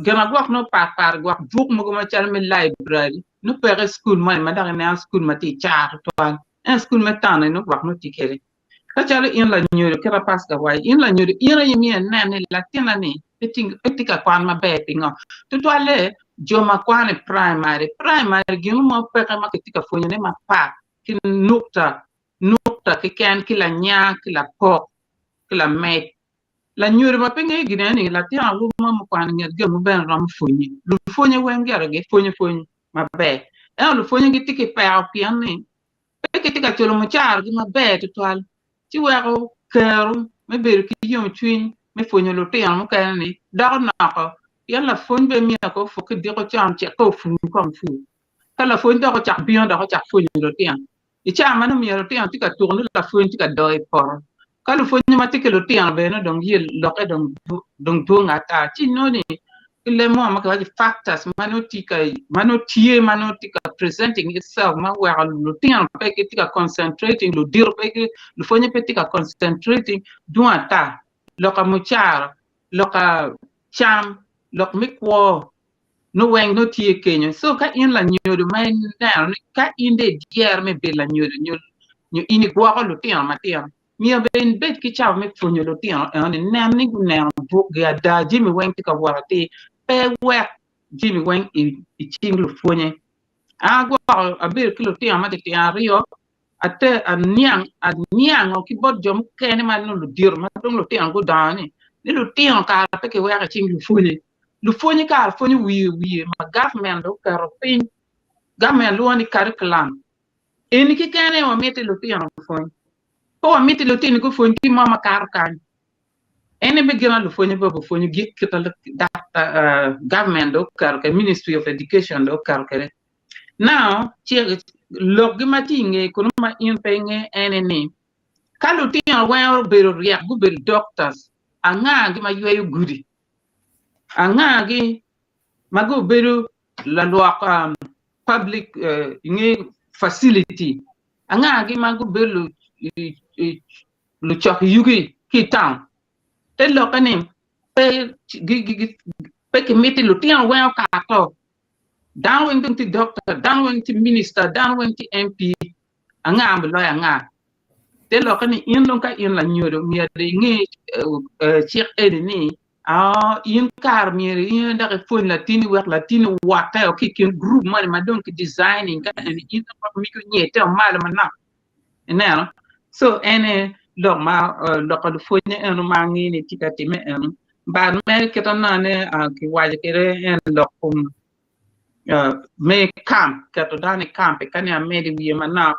Gin agwok nongo pat pat gwok buk mogo macalo me library nongo peke i cukul moni ma dok ineno cukul ma tye i caro tutwal ento cukul me taun-ni nongo gwok nongo tye kwede. Ka calo in lanyodo kit ma Pastor owaco, in lanyodo in aye myero inen ni latinna-ni pe tye ka kwan maber pingo? Tutwalle jo ma kwano i praimari, praimari gin mo peke ma kitye ka pwonyone mapat ki nukta, nukta keken ki lanya ki lapok ki lamed. Lanyodo ma pe ngeyo gin eni latin awobi mo mukwano i nget gemo bene romo pwonye. Lupwonye weng gire gipwonyo pwony maber ento lupwonye gitye ki peko pien ni pe kitye ka culo mucaragi maber tutwal, ci weko kero me bedo ki yomcwiny me pwonyo lutino mukene-ni doko noko, pien lapwony bene myero kong opuk ki diko con cek ka opur kong pur. Ka lapwony dok ocak bino dok ocak pwonyo lutino, i cawa ma nongo myero lutino tye ka tuko nongo lapwony tye ka doyo i poto. Ka lupwonye ma tye ki lutino bene nongo dong yel lokke dong dwong ata, ci inongo ni ki leb mo ma kiwaco ni factors ma nongo tye ka ma nongo tye ma nongo tye ka presenting itself ma weko lutino pe gitye ka concentrating ludito pe gi lupwonye pe tye ka concentrating dwong ata lok ka mucara lok ka cam lok me kwo nongo weng nongo tye kenyo so ka in lanyodo ma ineno ni ka in dong idyere me bedo lanyodo nyo in igwoko lutino matino Myero bene ibed ki cawa me pwonyo lutino enoni nen ni guneno bukgi ada jami weng tye ka wot atir pe wek jami weng i cing lupwonye. An agwoko abedo ki lutino matitino aryo ate aniang aniango ki bot jo mukene ma nongo ludito ma dong lutino gudongo ni ni lutino kara pe kiweko i cing lupwonye. Lupwonye kara pwonyo wiye wiye ma gavment dong oketo piny gavment lwongo ni curriculum Eni keken aye wamiti lutino gupwony. Pe wamiti lutino gupwony gin mo makato kany. En aye gin ma lupwonye bene gupwonyo gik kit ma government dong oketo kwede, ministry of education dong oketo kwede. Now lokgi ma tye i ngeye kunu ma in pe ingeyo en aye ni ka lutino weng obedo ryek gubedo doctors, angagi ma yweyo gudi? Angagi ma gubedo lalwok public inge facility angagi ma gubedo lucok yugi ki i town te lokke ni pe pe kimiti lutino weng okato. Dano weng dong tye doctor, dano weng tye minister, dano weng tye MP. Anga ma loyo anga? Te lokke ni in dong ka in lanyodo myero inge cik eni ni in kare myero in dok ipwony latinni wek latinni owotte ki i kin gurup moni ma dong ki designing ka eni in dong migi onyete malo manok ineno so en aye lok ma lok pa lupwonye eno ma angeyo ni tye ka timme eno but mere kit ma nongo ane kiwaco kwede en lok kom me camp keto dano i camp ka ni amedo i wiye manok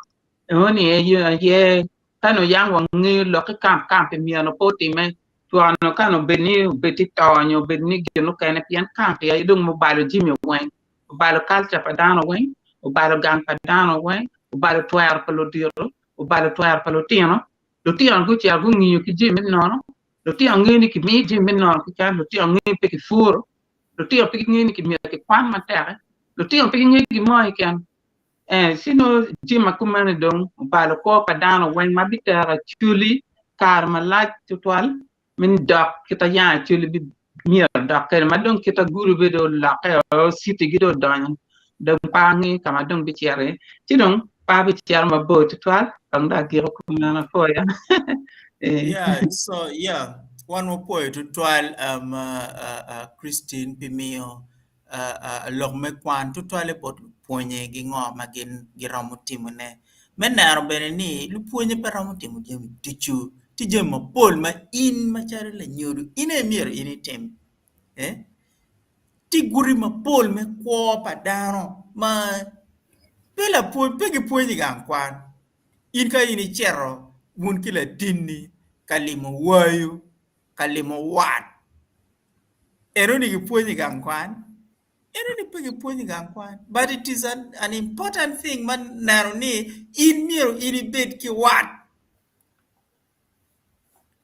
Enoni aye ka nongo yam wangeyo lok ki kamp kamp myero pe otime twano ka nongo obed ni obed ki to nyo obed ni gin mukene pien kamp aye dong obalo jami weng obalo kalca pa dano weng obalo gang pa dano weng obalo twero pa ludito obalo twero pa lutino lutino gucito gungiyo ki jami me nono lutino ngeyo ni kimiyo jami me nono keken lutino ngeyo ni pe kipuro lutino pe gingeyo ni myero kikwan matek lutino pe gingeyo gin mo keken. Ee, ci nongo jami ma kumeno dong obalo kwo pa dano weng ma bitero Acholi kare malac tutwal me dok kit ma yang Acholi myero odok kwede ma dong kit ma gudo bene dong olokke o citi-gi dong odonyo dong pe angeyo ka ma dong bicito iye ci dong pe abicito mabor tutwal kong dong agiko kumeno apwoyo. Yeah, so yeah, wan wapwoyo tutwal um, uh, uh, uh, Christine pi miyo lok me kwan tutwalle bot lupwonye gi ngo ma gin giromo timone. Me neno bene ni lupwonye pe romo timo jami ducu, tye jami mapol ma in macalo lanyodo in aye myero in itim tye guti mapol me kwo pa dano ma pe lapwony pe gipwonyo i gang kwan in ka in icito wun ki latinni ka limo wayo ka limo wat Enoni gipwonyo i gang kwan? Enoni pe gipwonyo i gang kwan. But it is an, an important thing ma neno ni in myero in ibed ki wat.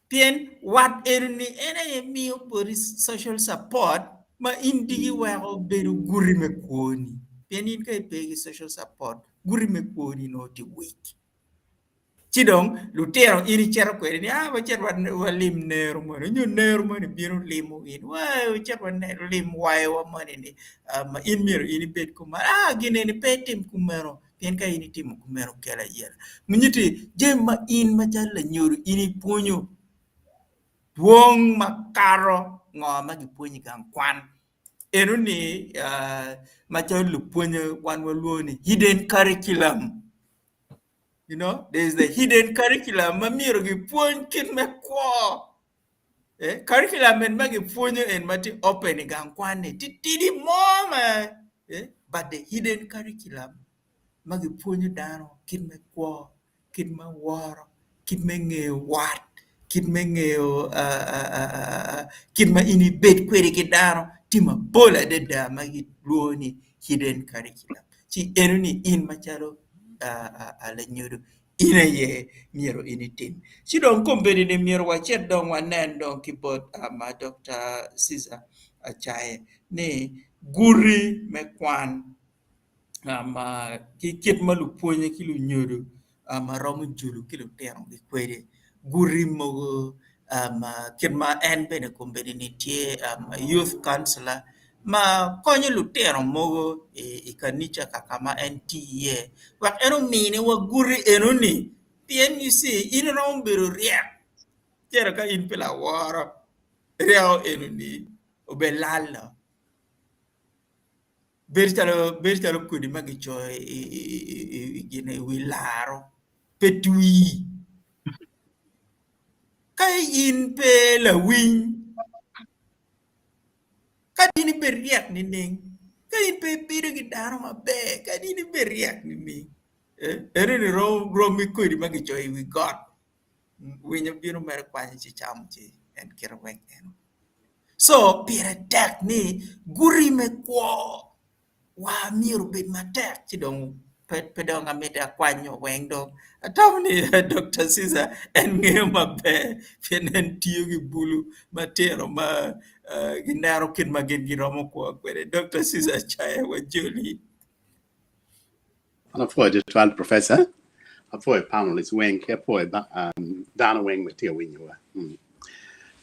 Pien wat enoni en aye miyo boti social support ma in diki weko bedo guti me kwoni. Pien in ka ipe ki social support, guti me kwoni nongo tye weak. Ci dong lutino in icito kwede ni aa wacit walim nero moni nyo nero moni bino limo in wa wacit walim wayowa moni ni ma in myero in ibed kuman aa gin eni pe itim kumeno pien ka in itimo kumeno kelo ayela nyutti jami ma in macalo lanyodo in ipwonyo dwong makato ngo ma gipwonyo i gang kwan enoni macalo lupwonye wan walwongo ni hidden curriculum. You know, there is the hidden curriculum ma myero gipwony kit me kwo. Eh, curriculum en ma gipwonyo en ma tye open i gang kwan-ni titidi mo ma eh, but the hidden curriculum ma gipwonyo dano kit me kwo, kit me woro, kit me ngeyo wat, kit me ngeyo kit ma in ibed kwede ki dano tye mapol adada ma gilwongo ni hidden curriculum. Ci enoni in macalo lanyodo in aye myero in itim. Ci dong kombeddi ni myero wacit dong wanen dong ki bot Dokta Ceaser Acaye ni guti me kwan ki kit ma lupwonye ki lunyodo ma romo jolo ki lutinogi kwede guti mogo kit ma en bene kombeddi-ni tye youth councilor ma konyo lutino mogo i kanica ka ma en tiyo iye wek en ominiwa guti enoni pien you see in iromo bedo ryek cito ka in pe laworo ryeko enoni obilalo. Bedo calo bedo calo kodi ma kicoyo i wi laro pe twi. Ka in pe lawiny kadi in ibed ryek nining? Ka in pe ibedo ki dano maber kadi in ibed ryek nining? Enoni rom ki kodi ma kicoyo i wi got winyo bino mere kwanyo ci camo ci en kite wek eno. Co pire tek ni guti me kwo wa myero obed matek ci dong pe dong amiti akwanyo weng dong atamo ni Dokta Ceaser en ngeyo maber pien en tiyo ki bulu matino ma gineno kit ma gin giromo kwo kwede. Dokta Ceaser Acaya wajoli. An apwoyo tutwal Professor, apwoyo panelists weng ki apwoyo dano weng ma tye ka winyowa.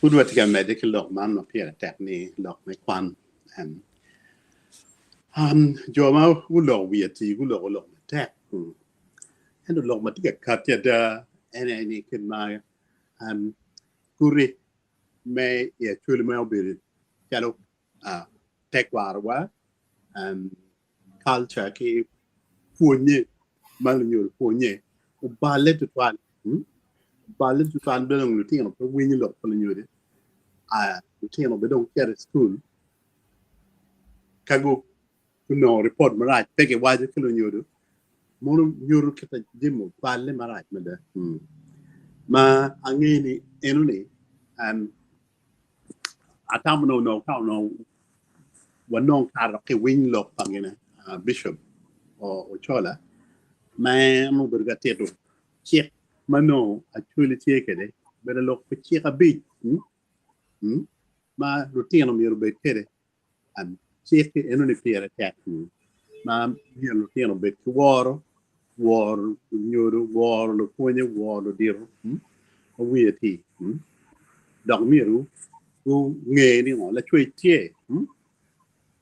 Pud watye ka medde ki lok man ma pire tek ni lok me kwan. Um, jo ma guloko wiye atir guloko lok matek. Ento lok ma tye ka katti ada en aye ni kit ma um, guti me i Acholi ma obedo calo uh, tekwarowa, um, culture ki pwonye ma lunyodo pwonye oballe tutwal. Hmm? Oballe tutwal bene dong lutino pe winyo lok pa lunyodo. Uh, lutino bene dong cito i cukul ka gunongo ripot marac pe giwaco ki lunyodo mono nyuto kit ma jami oballe marac mada. Hmm. Ma angeyo ni eno-ni um, atamo ni onongo ka onongo wanong kare dok kiwiny lok pa gine uh, Bishop Ochola ma en obedo ka tito cik ma nongo Acholi tye kwede obedo lok pi cik abic hmm? Hmm? ma lutino myero obed kwede um, cik eno-ni pire tek hmm? ma myero lutino obed ki woro woro lunyodo woro lupwonye woro ludito hmm? ma wiye tye hmm? dok myero gunge ni ngo lacwec tye hmm?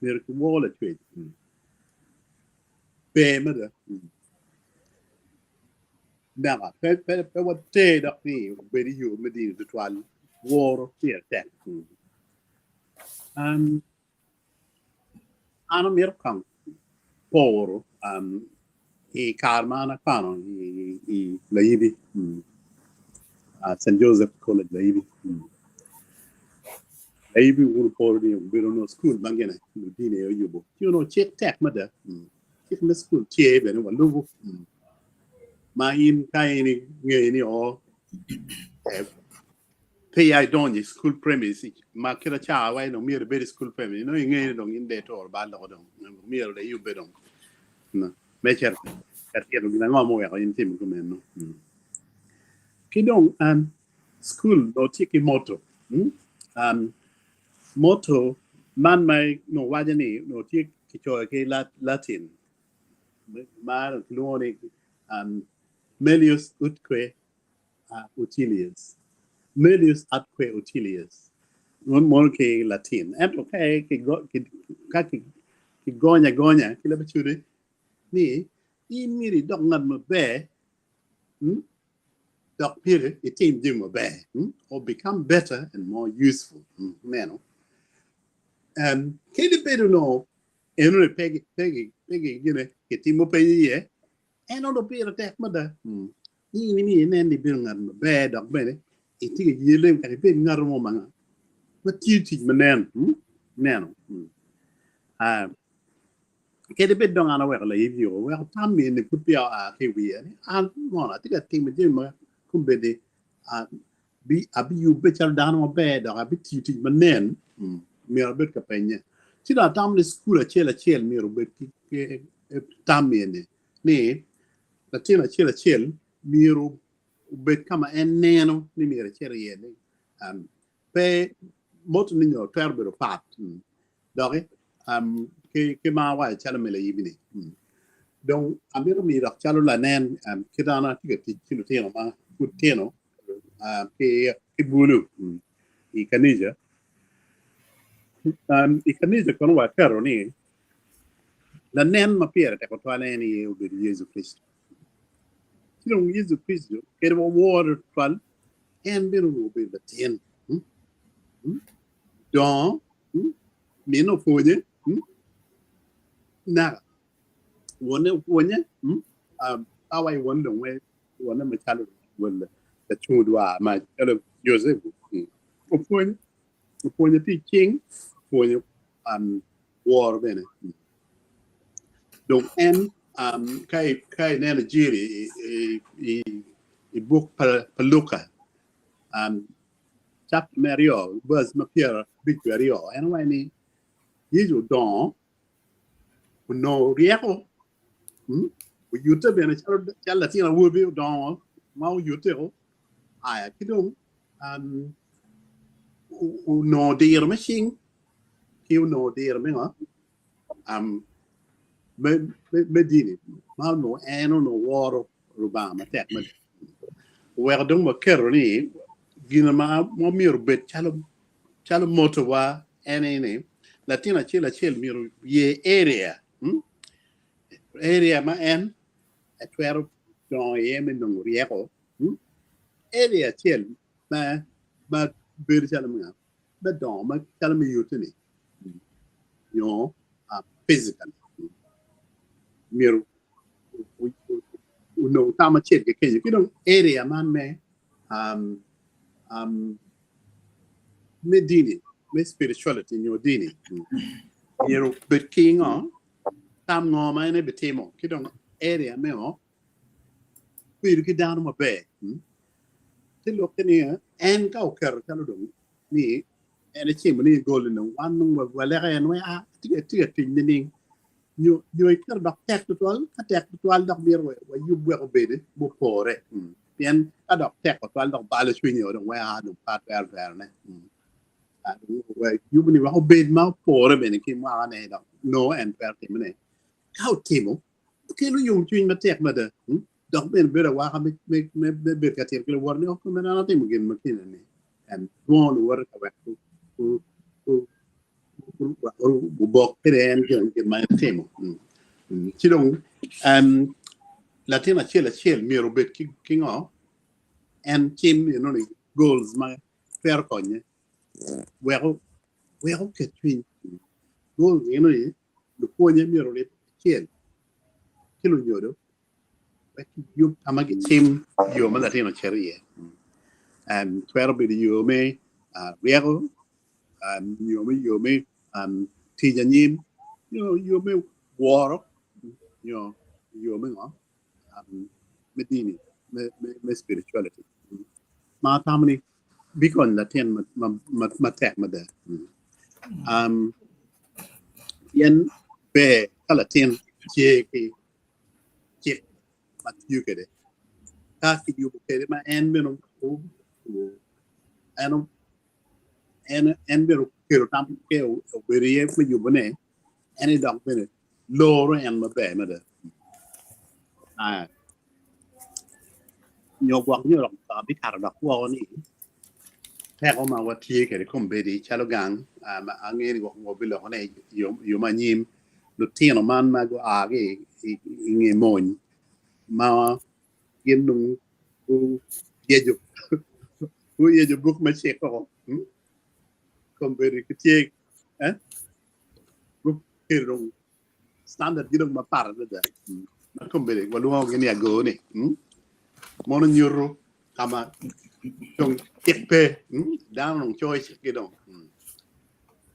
myero kiwor lacwec hmm? ber mada hmm? Naka pe pe pe water dok ni obed i yo me dini tutwal woro pire tek. Um, an amito kong poro um, i kare ma an akwano i, i Layibi, mm, uh, St. Joseph College Layibi. Layibi wun oporo ni obedo onongo cukul ma gine ludini aye oyubo. Ci onongo cik tek mada. Cik me cukul tye bene walubo. Ma in ka in ingeyo ni o peya idonyo i cukul premise ma kit ca wa dong myero ibed i cukul premise nongo ingeyo ni dong in dong ituro bal doko dong myero dong iyubbe dong me cito ka tito gin ango muweko in itimo kumeno. Ki dong cukul dong tye ki motto. Motto man ma onongo waco ni onongo tye kicoyo ki Latin ma kilwongo ni Melius Utque Utilius. Melius Atque Utilius. Mono ki Latin. Ento ka kigonyo agonya ki leb Acholi ni in myero idok ngat maber dok myero itim jami maber or become better and more useful. Meno. Kadi bed onongo enoni pe gine kitimo peny iye, en onongo pire tek mada. In myero inen ni ibedo ngat maber dok bene itye ka yelle kadi ibed ngat mo ma tiyo tic ma nen. Neno. Kadi bed dong an aweko layib yo, oweko tam eni pud peya oa ki i wiya ni an mono atye ka timo jami ma kombeddi abiyubbe calo dano maber dok abitiyo tic ma nen, myero abed ka penye. Ci dong atamo ni cukul acel acel myero obed ki tam eni ni latin acel acel myero obed ka ma en neno ni myero ecit iye ni pe mot ni nyo twero bedo pat. Doki ki ma awaco calo me layibi-ni. Dong amito miyo dok calo lanen kit an atye ka tic ki lutino ma pud tino ki bulu i kanica. I kanica kono waketo ni lanen ma pire tek tutwal en aye obedo Yecu Kricito. Ci dong Yecu Kricito kadi wawore tutwal en bene onongo obedo latin. Dongo Minne opwonye naka wonne opwonye ka wa i won dong wonne macalo lacung dwar macalo Yocepu opwonye opwonye tic cing opwonye woro bene dong en ka ineno jiri i buk pa Luka Chapta me aryo, verse ma 52, en owaco ni Yecu odongo, onongo ryeko, oyutte bene calo latin awobi odongo ma oyutte-o, aya ki dong onongo diro me cing ki onongo diro me ngo me dini ma onongo en onongo woro Lubanga matek mada. Oweko dong waketo ni gin ma myero obed calo calo mottowa en aye ni Latin acel acel myero oyer area, area ma en etwero dongo iye me nongo ryeko, area acel ma ma bedo calo nga me dongo ma calo me yutte-ni nyo physically myero onong tam acel ki kenyo ki dong area man me me dini me spirituality nyo dini myero obed ki ngo tam ngo ma en ebitimo ki dong area me ngo bedo ki dano maber te lokke ni en ka oketo calo dong ni en ecimo ni gol ni wan nongo waleko en wek a tye ka tic nining nyo nyo iketo dok tek tutwal ka tek tutwal dok myero wayub wek obed mupore pien ka dok tek tutwal dok balo cwinyi o dong wek a dong pe atwero twerone yubo ni wek obed ma opore bene ki mwakane dok nongo en twero timone ka otimo kelo yomcwiny matek mada dok bene bedo awaka me bedo ka tito ki luwote ni, 'Kome an atimo gin ma kine-ni. En lwongo luwote ka wek gubok kwede en gin ma en timo. Ci dong latin acel acel myero obed ki ngo? En cim enoni goals ma twero konye wek oket cwiny. Goals enoni lupwonye myero oribbe kacel ki lunyodo wek giyub ka ma gicim yo ma latin ocito iye. Twero bedo yo me ryeko, nyo me yo me tic anyim, nyo yo me woro, nyo yo me ngo me dini me spirituality. Ma atamo ni bikonyo latin matek mada. Pien ber ka latin tye ki cik ma tiyo kwede, ka kiyubo kwede ma en bene en bene okelo tam ke obedo iye me yubone, en aye dok bene loro en maber mada. Nyo gwok nyo dok bikato dok woko ni peko ma watye kwede kombeddi calo gang angeyo ni gwok wabiloko ne yo ma anyim lutino man ma gua ki i nge mony ma gin dong guyeco buk me cik woko kombeddi gitye gukelo dong standard gi dong mapat adada ma kombeddi walwongogi ni ago-ni mono nyuto ka ma dong cik pe dano dong coyo cikgi dong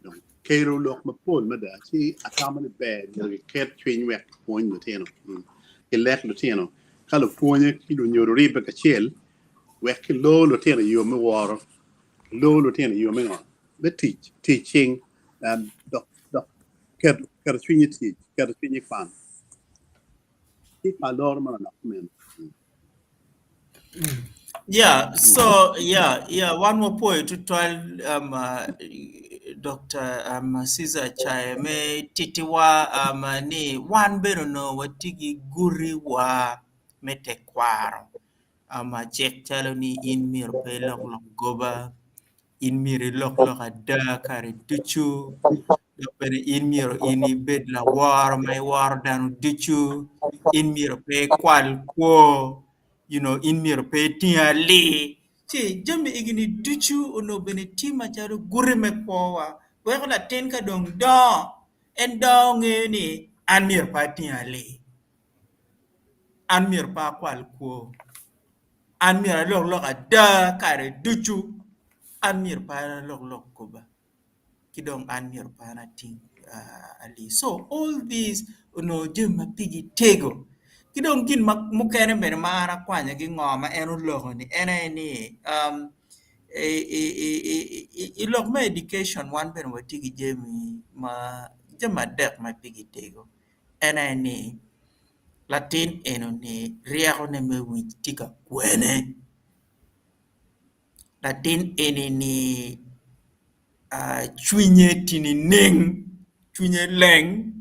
dong kelo lok mapol mada ci atamo ni ber myero giket cwiny wek kipwony lutino kilek lutino ka lupwonye ki lunyodo ribbe kacel wek kilor lutino i yo me woro kilor lutino i yo me ngo me tic tic cing dok dok keto keto cwiny i tic keto cwiny i kwan ci pa loro manok meno. Yeah, so yeah, yeah, wan wapwoyo tutwal um, uh, Dr. Um, Caesar Chaye me titiwa um, ni wan bene onongo watye ki gutiwa me tekwaro um, cik calo ni in myero pe ilok lok goba, in myero ilok lok ada kare ducu, dok bene in myero in ibed laworo ma iworo dano ducu, in myero pe ikwal kwo, you know, in myero pe iting alii. Ci jami egini ducu onongo bene tye macalo guti me kwowa weko latin ka dong dongo en dongo ngeyo ni an myero pe ating alii, an myero pe akwal kwo. An myero alok lok ada kare ducu, an myero pe alok lok goba, ki dong an myero pe an ating alii. So all these onongo jami ma pigi tego. Ki dong gin mukene bene ma an akwanyo ki ngo ma en oloko-ni en aye ni i lok me education wan bene watye ki jami ma jami adek ma pigi tego en aye ni Latin eno-ni ryekone me wic tye ka kwene latin eni-ni cwinye tye nining cwinye leng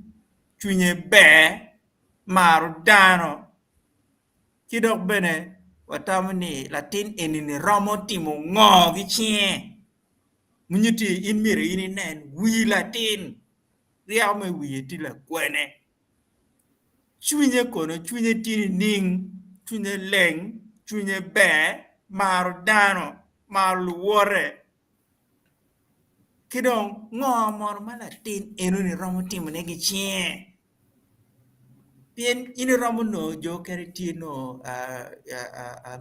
cwinye ber maro dano ki dok bene watamo ni latin eni-ni romo timo ngo ki cinge munyutti in myero in inen wi latin. Ryeko me wiye tye lakwene? Cwinye kono cwinye tye nining? Cwinye leng? Cwinye ber? Maro dano? Maro luwote? Ki dong ngo mono ma latin enoni romo timone ki cinge? Pien in iromo nongo jo okene tye nongo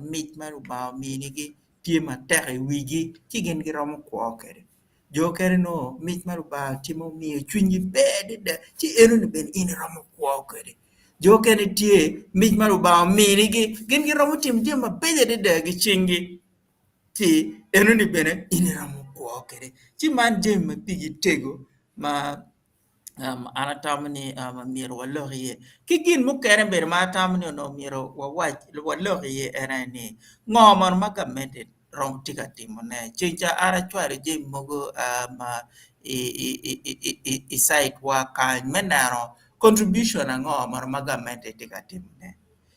mic ma Lubanga ominigi tye matek i wigi ci gin giromo kwo kwede. Jo okene nongo mic ma Lubanga ocimo omiyo cwinygi ber adada ci enoni bene in iromo kwo kwede. Jo okene tye mic ma Lubanga ominigi gin giromo timo jami mabeco adada ki cinggi ci enoni bene in iromo kwo kwede. Ci man jami ma pigi tego ma an atamo ni myero walok iye. Ki gin mukene bene ma atamo ni onongo myero wawac walok iye en aye ni ngo mono ma gamente romo tye ka timone. Ceng ca an acwalo jami mogo i citwa kany me neno contribution ango mono ma gamente tye ka timone.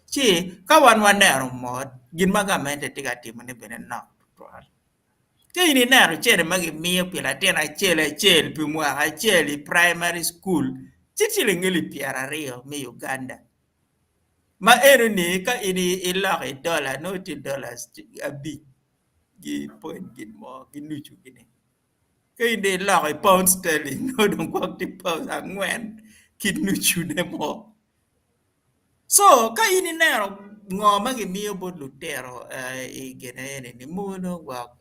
Ci ka wan waneno mot gin ma gamente tye ka timone bene nok tutwal. Ka in ineno cente ma gimiyo pi latin acel acel pi mwaka acel i primary school ci ciling alip pyeraryo me Uganda ma enoni ka in iloko i dola nongo tye dollars abic ki point gin mo ki nucu gini ka in dong iloko i pound sterling nongo dong gwok tye pound angwen ki nucune mo. Co ka in ineno ngo ma gimiyo bot lutino i gine eni-ni mogo nongo gwok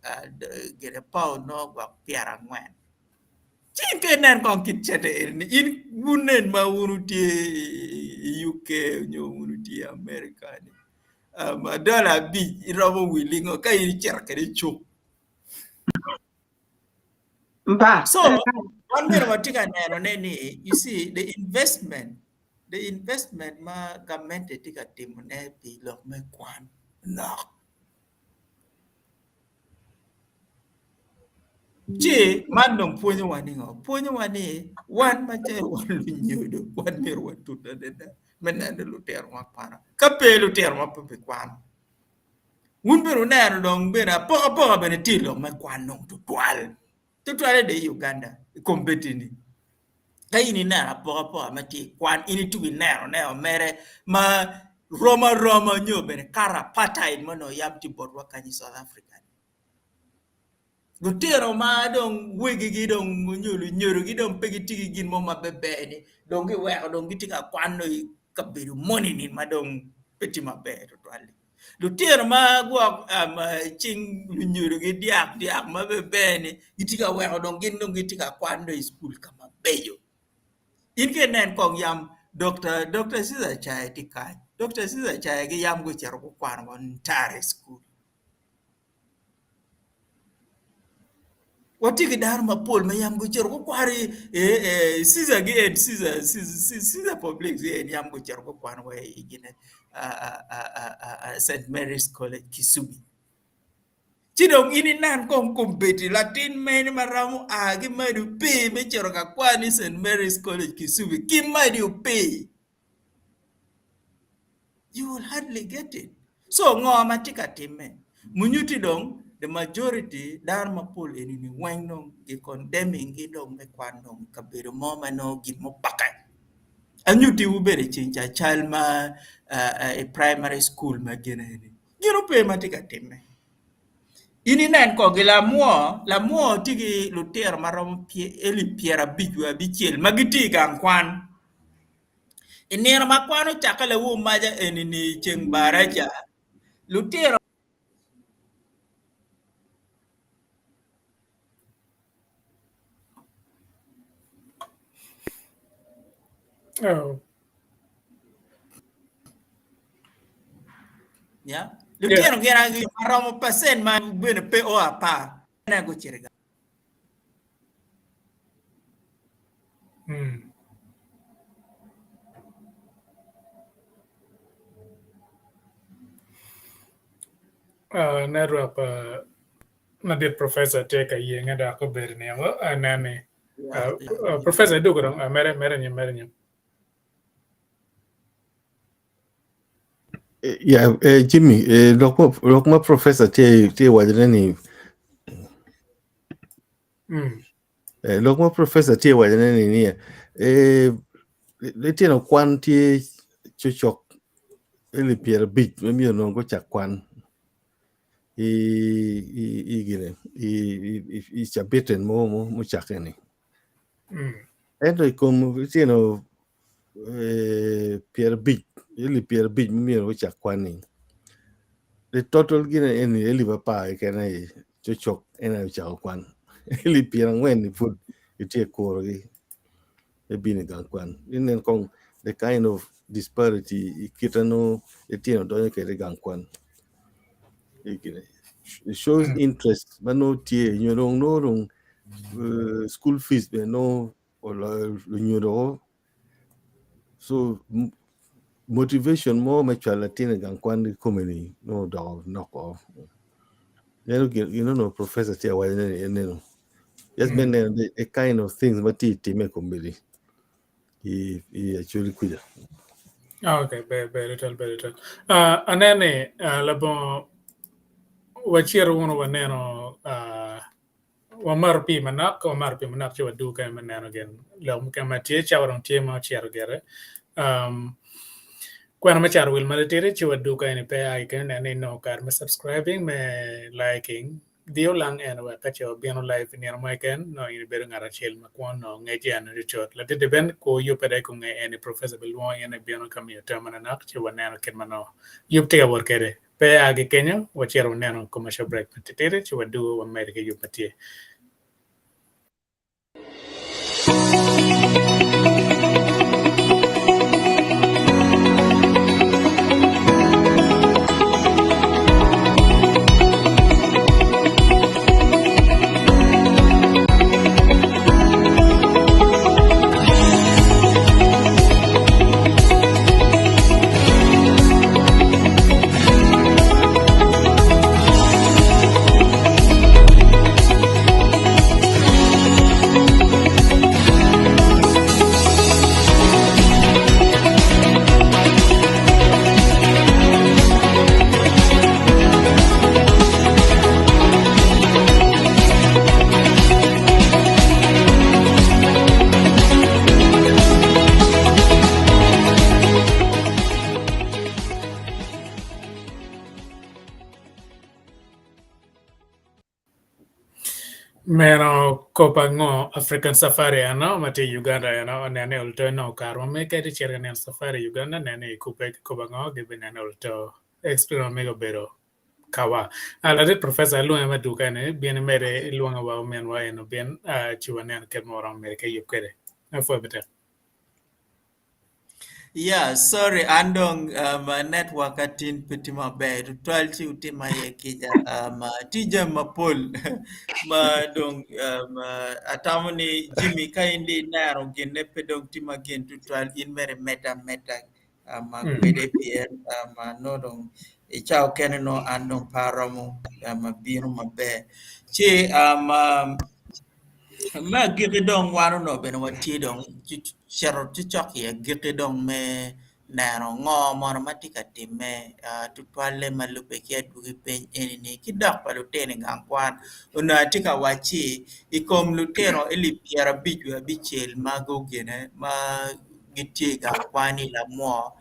gine paun nongo gwok pyerangwen ci in kong inen kong kit cente eni in wun nen ma wun wutye i UK nyo wun wutye i America ni dola abic iromo wili ngo ka in icito kwede i cuk. Ba. So wan myero watye ka nenone ni you see the investment the investment ma gamente tye ka timone pi lok me kwan nok. Ci man dong pwonyowa ni ngo? Pwonyowa ni wan macalo wan lunyodo wan myero watute adada me neno ni lutinowa kwano. Ka pe lutinowa pe bikwano. Wun bene wuneno dong bene apokapoka bene tye i lok me kwan dong tutwal. Tutwalle dong i Uganda i kombeddi-ni. Ka in ineno apokapoka ma tye i kwan, in ituko inenone o mere ma rom aroma nyo bene kato apartheid ma onongo yam tye botwa kany i South Africa-ni. Lutino ma dong wegigi dong nyo lunyodogi dong pe gitye ki gin mo ma berber-ni dong giweko dong gitye ka kwano i kabedo moni-ni ma dong pe tye maber tutwal-li. Lutino ma gwok cing lunyodogi dyak dyak ma berber-ni gitye ka weko dong gin dong gitye ka kwan dong i cukul ka mabeco. In ka inen kong yam Dokta Caesar Acaye tye kany, Dokta Caesar Acaye gi yam gucito gukwano wa Ntare cukul. Watye ki dano mapol ma yam gucito gukwano i Caesar gi en Caesar Public en yam gucito gukwano wa i gine St. Mary's College Kisubi. Ci dong in inen kong kombeddi latin mene ma romo a ki madi opir me cito ka kwan i St. Mary's College Kisubi ki madi opir. You will hardly get it. So ngo ma tye ka timme? Munyuti dong the majority dano mapol eni ni weng dong gi condemning gi dong me kwan dong kabedo mo ma nongo gin mo peke. Anyutiwu bene ceng ca cal ma i primary school ma gin eni. Gin ope ma tye ka timme. In inen kong gi lamwo, lamwo tye ki lutino ma romo elip pyerabic wa abicel ma gitye i gang kwan. I nino ma kwan ocakke lawor maca eni-ni i ceng baraja, lutino Lutino gin ma romo pacent ma bene pe o apar aye gucito i gang. Network pa madit professor tye ka yenge dok obedo nino anene professor idwogo dong mere mere anyim mere anyim. Yeah, eh, Jimmy, eh, lok ma, lok ma professor tye tye wacone ni Mm. Eh, lok ma professor tye waco ne ni niya, eh, litino kwan tye cocok alip 50 ma myero onongo gucak kwan i i i gine i i i cabit en mo mucakke ni. Ento i kom litino eh, 50 alip 50 ma myero gucak kwan ni the total gine eni alip 10 keken aye cocok en aye ocako kwan alip 40 ni pud itye kurogi me bino i gang kwan. Inen kong the kind of disparity i kite nongo litino donyo kwede i gang kwan. It shows interest ma nongo tye nyo dong nongo dong uh, school fees bene nongo oloyo lunyodo o. So motivation mo me cwalo latin i gang kwan kikome ni nongo odoko nok o. Meno gin onongo professor tye ka waco ni eneno. Just me neno the kind of things ma tye time i kombeddi i i Acholi kuca. Okay, ber ber tutwal ber tutwal. Uh, aneno ni uh, labongo wacito wunu waneno uh, wamato pii manok ka wamato pii manok ci wadwogo kany me neno gin lok mukene ma tye cawa dong tye ma ocito gire. Um, kwena me cato wil ma litidi ci wadwogo kany ni pe a keken neno ni inongo kare me subscribing me liking Diyo lang en wek ka ce wabino live i nino mo keken, nongo in ibedo ngat acel ma kwongo nongo ngec eno cucut. Ladit Ben, kwo yubbe dok i kom nge eni, Professor bilwongo in ibino ka miyo tam manok ci waneno kit ma nongo yub tye ka wot kwede. Pe a ki kenyo, wacito waneno commercial break matitidi ci wadugo wamedo ki yub ma tye. Meno kop ango African Safari eno ma tye i Uganda eno onene olto nongo kare ma mege ka itye cito ka neno safari i Uganda nene ikube ki kop ango gibinene olto experience ma mege obedo kawa. Ladit professor alwongi me duka eni bin imede ilwonge wa ominwa eno bin ci wanen kit ma waromo medo ki yub kwede. Apwoyo matek. Yeah, sorry, an dong um, network atin pe tye maber tutwal ci wutima iye kica. Um, tye jami mapol ma dong um, atamo ni Jimmy ka in dong ineno ginne pe dong tye ma gin tutwal in mere imedde ameda um, kwede pien um, nongo dong i cawa okene nongo an dong pe aromo um, bino maber. Ci um, um, Me agikki dong wan onongo bene watye dong cito cok i agikki dong me neno ngo mono ma tye ka timme tutwalle ma lubbe ki adwogi piny eni-ni ki dok pa lutino i gang kwan onongo atye ka wacci i kom lutino alip 50 wiye abicel ma gugine ma gitye i gang kwan i lamwo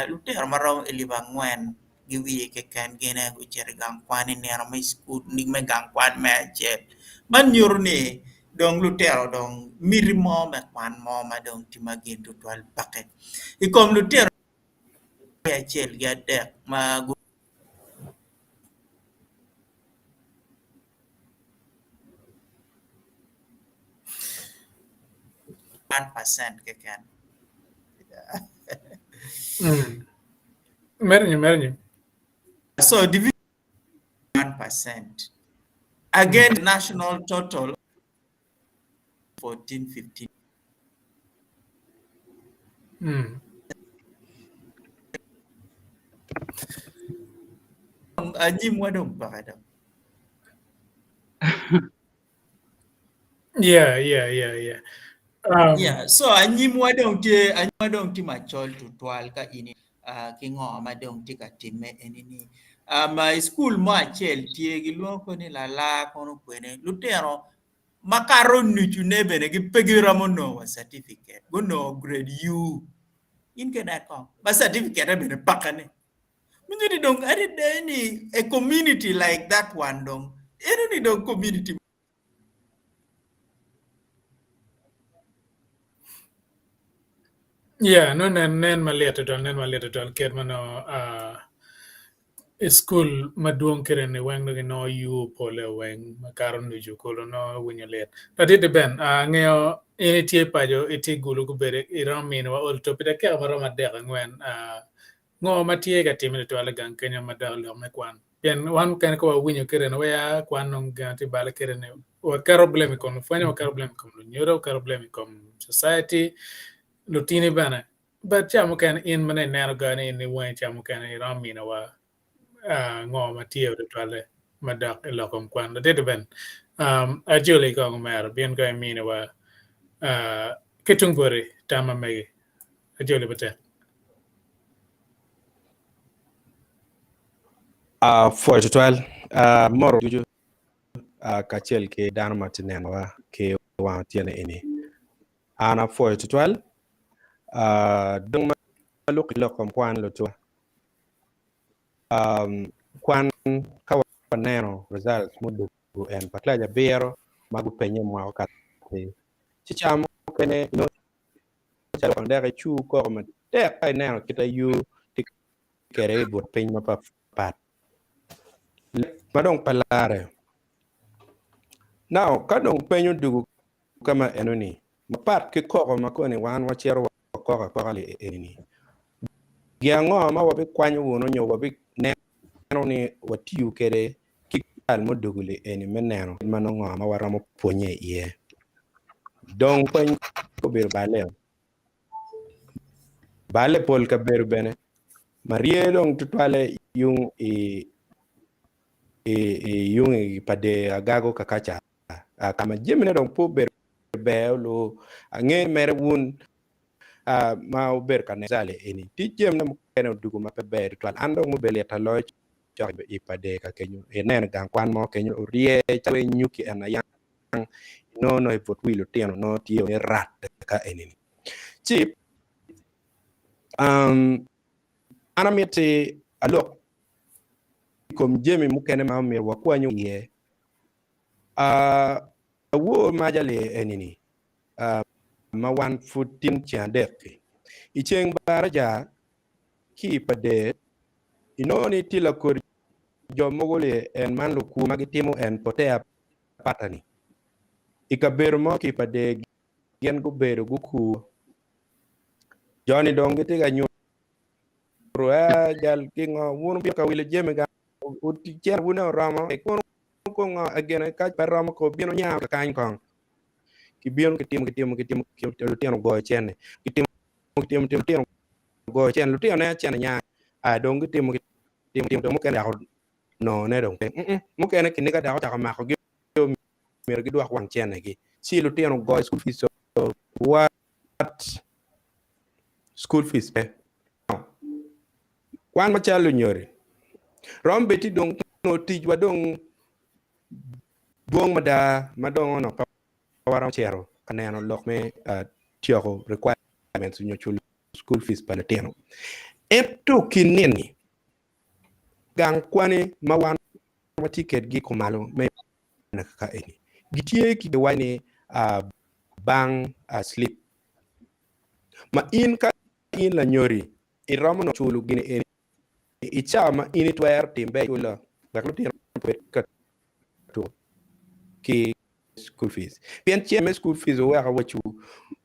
lutino ma romo alip angwen giwiye keken gin aye gucito i gang kwan i nino me cukul me gang kwan me acel. Man nyuto ni dong lutino dong miti mo me kwan mo ma dong tye ma gin tutwal peke. I kom lutino acel ki adek ma gu 1% keken. Mere nyo, mere nyo. So division 1% again national total 14 15. Anyimwa dong peke dong. Yeah, yeah, yeah, yeah. Yeah, so anyimwa dong tye anyimwa dong tye macol tutwal ka in uh, ki ngo ma dong tye ka timme eni-ni. Um, i cukul mo acel tye gilwongo ko ni Lala kono kwene lutino. Makato nucune bene pe giromo nongo wa certificate, gunongo grade U. In kene kong, ma certificate bene peke-ni. Winyo ni dong adada ni a community like that one dong, eno ni dong community Yeah, nongo nen nen malit tutwal nen malit tutwal kit ma nongo ah, i cukul madwong kede ni weng dong inongo yu pole weng makato nucu kulu nongo iwinyo lit. Ladit Ben, ah, angeyo in itye paco itye gulu gubedo iromo miniwa olo to pi dakika maromo adek angwen ah, Ngo ma tye ka timme tutwal i gang kenyo ma dok i lok me kwan? Pien wan mukene ka wawinyo kede ni wea kwan nongo gin tye bale kede ni waketo blame i kom lupwonye, waketo blame i kom lunyodo, waketo blame i kom society, lutini bene. But ca mukene in ma nongo ineno ga ni in iwangi ca mukene iromo miniwa ngo ma tye tutwalle ma dok i lok kom kwan. Ladit Ben, Acholi kong omera bin kong iminiwa ki tung boti tam ma megi. Ajoli matek. Uh, pwoyo tutwal uh, moro ducu uh, kacel ki dano ma tye nenowa ki wang otyeno eni. An apwoyo tutwal uh, dong ma luk i lok kom kwan lutwa. Um, kwan ka waneno results mudugu en pa kilaci abiro ma gupenye mwaka okato ci ca mukene inongo calo kong dek icur koko matek ka ineno kit ayu tye kwede i but piny mapatpat ma dong pe lare. Now ka dong peny odugu ka ma enoni mapat ki koko ma koni wan wacito wakoko akoka li eni-ni, gin ango ma wabikwanyo wunu nyo wabineno ni watiyo kwede ki kal mudugu li eni me neno kit ma nongo ngo ma waromo pwonye iye? Dong peny obedo balle. Balle pol kabedo bene ma rye dong tutwalle yung i yung i pa der agago kakaca ka ma jamine dong pe obedo ber olu ange mere wun ma wubedo ka neno cali eni tye jamine mukene odugo ma pe ber tutwal an dong mubedo lita loyo cok i pa der ka kenyo ineno gang kwan mo kenyo orye calo nyuki en ayang inongo nongo i but wi lutino nongo tye ni rat ka eni-ni ci an amiti alok i kom jami mukene ma omyero wakwanyu iye awor maca li eni-ni ma wan pud tin ceng adek-ki i ceng baraja ki i pa der inongo ni tye lakodi jo mogo li en man lukwo ma gitimo en potea pata-ni. I kabedo mo ki i pa der gin gubedo gukur. Jo-ni dong gitye ka nyuto ee jal ki ngo wun wubino ka wilo jami gang cente wune oromo wun kong ngo gine ka pe romo ko bino nya kakany kong kibino kitimo kitimo kitimo lutino goyo cente kitimo kitimo kitimo lutino goyo cente lutino neno cente nya aya dong gitimo kitimo kitimo mukene dok nongone dong pe mukene kiniga dok ocako makogi myero gidwok wang centegi ci lutino goyo school fees what school fees pe wan macalo lunyodi romo bed ti dong nongo ticwa dong dwong mada ma dong onongo pe waromo cito ka neno lok me tyeko requirements nyo culo school fees pa lutino ento ki nini Gang kwani ma wan watye kedgi kumalo me kaka eni gitye ki giwaco ni bank slip ma in ka in lanyodi iromo nongo culo gini eni i cawa ma in itwero timbe culo wek lutino obed ka tuko ki school fees pien cen me school fees oweko awacu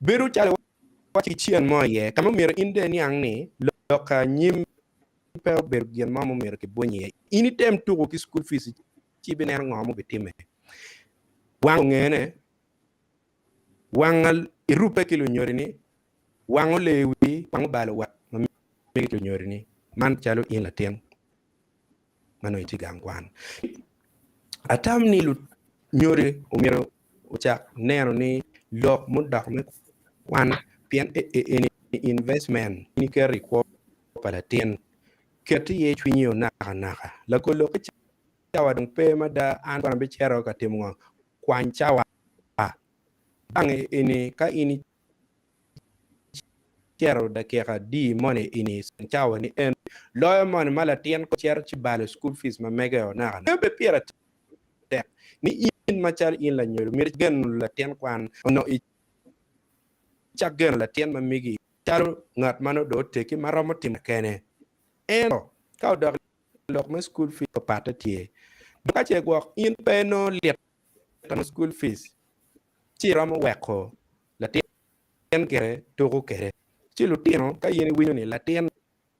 bedo calo iwaco ki cen mo iye ka ma myero in dong iniang ni lok anyim pe obedo gin mo ma myero kibwony iye. In item tuko ki school fees ci ibineno ngo ma obitimme. Wang ongene, wang irubbe ki lunyodini, wang olewi, wang obalo wat ma megi ki lunyodini. Man calo in latin ma nongo itye i gang kwan. Atam ni lunyodi omyero ocak neno ni lok mudok me kwan pien eni investment in iketo i kwo pa latin ket iye cwinyi o nakanaka. Lakol lok ki cawa dong pe mada an kono abicito ka timo ngo? Kwany cawa. Gang eni ka in icito dakika adi moni eni cawa ni en loyo moni ma latin ko cito ci balo school fees ma mege o naka naka. Be pire tek ni in macalo in lanyodo myero igeno latin kwan onongo icak geno latin ma megi calo ngat ma nongo dong otegi ma romo timo kene. Ento ka odok i lok me school fees opatte tye. Dong ka ce gwok in pe inongo lit me school fees ci iromo weko latin gire tuko kwede. Ci lutino ka in iwinyo ni latin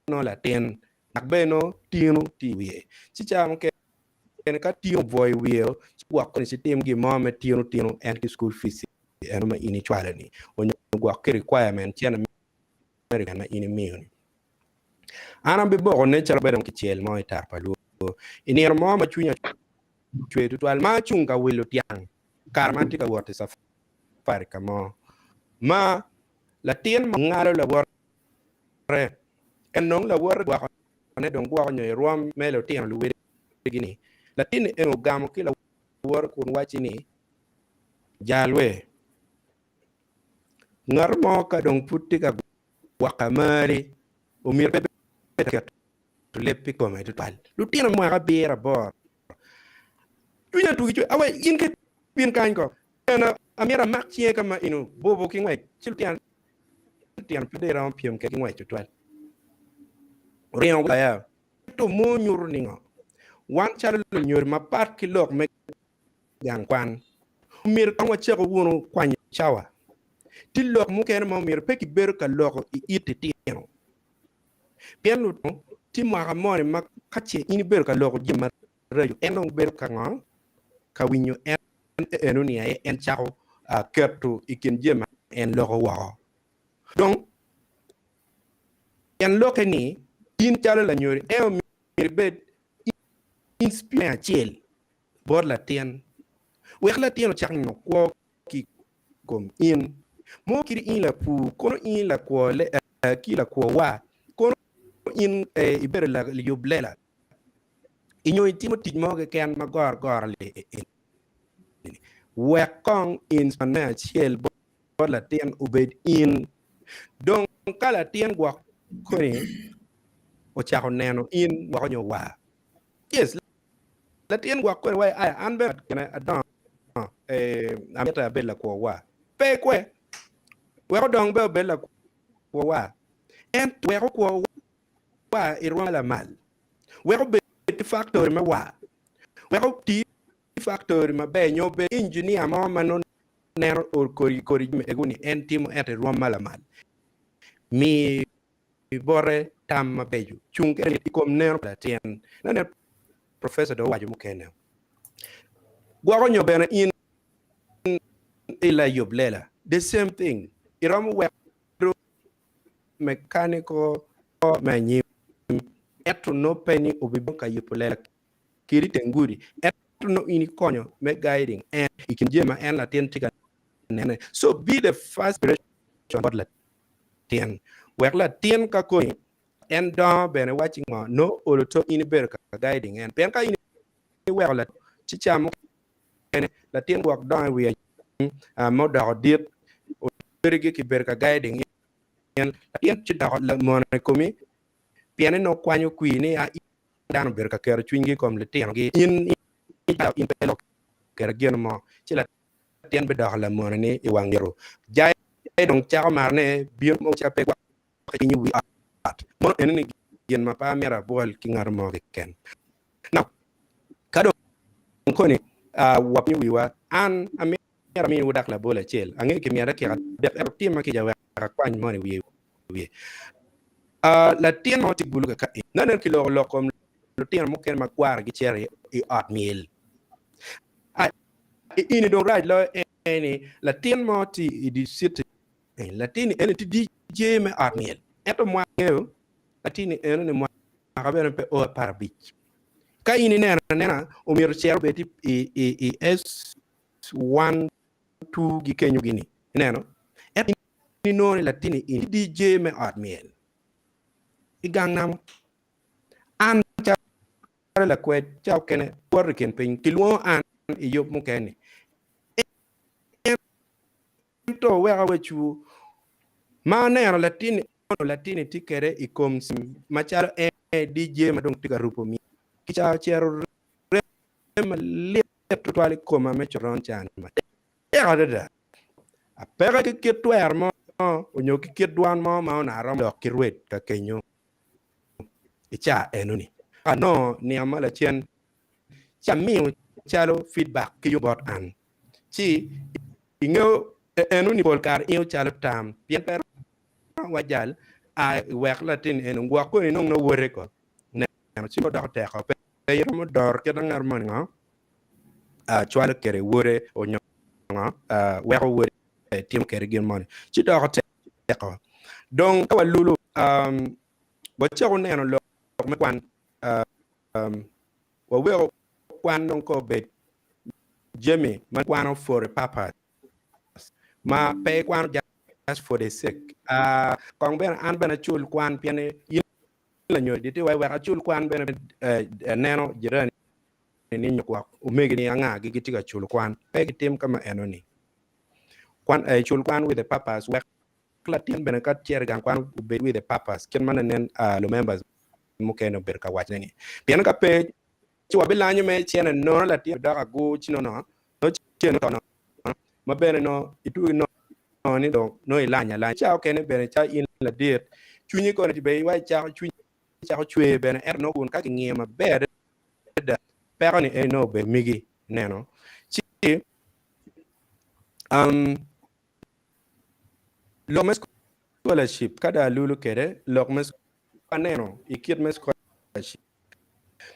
nongo latin dok bene nongo tino tye i wiye ci cawa mukene ka tino obwoyo wiye ci gwok koni ci tim gin mo me tino tino en ki school fees eno ma in icwalo ni onyo gwok ki requirement cene me ma in imiyo ni. An abiboko ne calo bedo kicel mo i tar pa luo i nino mo ma cwinya cwer tutwal ma acung ka wilo tyang kare ma atye ka wot i cafari ka mo ma latin mo ngalo lawote en nong lawote gwoko ne dong gwoko nyo i rwom me lutino luwedigi ni latin ni eni ogamo ki lawote kun wacci ni jalwe ngat mo ka dong pud tye ka gwoko amari omyero pe bed keto leb i kome tutwal. Lutino me mwaka abiro aboro cwinya tugi cwer awe in ka ibin kany ko en amyero amak cinge ka ma eno bubo ki ngwec ci lutino lutino pe dong iromo pyem kwede ki ngwec tutwal. Oringo aya ento mo nyuto ningo wan calo lunyodo mapat ki lok me gang kwan omyero kong wacako wunu kwanyo cawa. Tye lok mukene ma omyero pe kibedo ka loko i it litino. Pien lutino tye mwaka moni ma ka ce in ibedo ka loko jami maraco en dong bedo ka ngo? Ka winyo en enoni aye en cako keto i kin jami ma en loko woko. Dong tyen lokke ni in calo lanyodo en omyero ibed inspire acel bot latin wek latin ocak neno kwo ki i kom in. Mo kadi in lapur, kono in lakwo ki lakwo wa, kono in ibedo layub lela, inyo itimo tic mo keken ma goro goro li-ni, wek kong in me acel bot latin obed in. Dong ka latin gwok koni ocako neno in woko nyo wa, yes, Latin gwok kwede wa aya an bene gine adongo eh, amito abed lakwo wa. Pe kwe. Wek odong be obed lakwo wa. Ento wek okwo wa i rwom lamal. Wek obed ki factory me wa. Wek oti factory maber nyo obed engineer mo ma nongo neno kodi kodi jami ego ni en timo ento i rwom ma lamal. Mi bote tam mabeco. Cung kede i kom neno pa latin. Neno professor dong owaco mukene. Gwoko nyo bene in i layub lela. The same thing. Iromo weko mechanical me anyim ento nongo pe ni obibino ka yubo lela kedi i teng gudi ento nongo in ikonyo me guiding en i kin jami ma en latin tye ka nene. So be the first inspiration bot latin. Latin. Wek latin ka koni en dongo bene wacci ngo nongo olo to in ibedo ka guiding en pien ka in iweko latin ci ca mukene latin gwok dongo i wiye ma odoko dit oterigi kibedo ka guiding in latin ci doko lamone i komi pien ni nongo kwanyo kwir ni a in dano obedo ka keto cwinygi i kom litinogi in in pe lok kede gin mo ci latin bidoko lamone ni i wang ito. Jai dong cako marone bino mo ca pe gwokke piny i wi ot. Mono eno ni gin ma pe amito abwol ki ngat mo keken. Now, ka dong koni wapenyo wiwa, an amito aminiwu dak labol acel. Angeyo kimiya dakika adek ento tima kica wek akwany moni wiye wiye. Latin mo tye bulu kaka eni. Nongo kiloko lok kom lutino mukene ma gwara gicito i ot myel. Ini dong rac loyo eni latin mo tye i di city latin eni tye DJ me ot myel ento mwaka ngeyo latin eno ni mwaka bene pe o 15 ka in ineno anena omyero ocit obed i i S1 2 gi kenyo gini ineno ento in inongo ni latin eni tye DJ me ot myel i gang namo an Calo lakwed ca okene woto i kin piny, kilwongo an i yub mukene-ni. Ento wek awecwu, ma aneno latinni ono latinni tye kwede i kom cim macalo en aye DJ ma dong tye ka rupo myel. Kica ocito rem malit tutwal i koma me coron can matek adada. Apeke ki kit twero mo onyo ki kit dwan mo ma onongo aromo lok ki rwed ka kenyo i caa enoni. Anongo nino ma lacen ci amiyo calo feedback ki yo bot an. Ci ingeyo enoni pol kare ingo calo tam pien pe romo wa jal a wek latin eni gwok koni nong nongo wote ko neno ci odoko teko pe iromo doro kit ma ngat moni ngo cwalo kwede wode onyo ngo weko wode timo kwede gin moni ci doko teko dong ka walulu wacako neno lok me kwan waweko kwan dong ka obed jami ma kwano for a purpose ma pe ikwano just for the sake kong bene an bene acul kwan pien in lanyodo iti wai wek acul kwan bene aneno jirani ni nyo gwok omegi ni anga gi gitye ka culo kwan pe gitim ka ma eno ni kwan cul kwan with a purpose wek latin bene ka cito i gang kwan obed with a purpose kit ma nanen lumembers mukene obedo ka wacone ni pien ka pe ci wabilanyo me cene nono latin dok agur ci nono no cene oto nono ma bene no itugi nono ni dong no ilany alanya ca okene bene ca in ladit cwinyi kono ti be iwaci cako cwinyi cako cwer bene ento no kun ka kingiyo maber adada peko ni eni no obedo migi ineno ci um, lok me scholarship ka dong alulu kede lok me aneno i kit me scholarship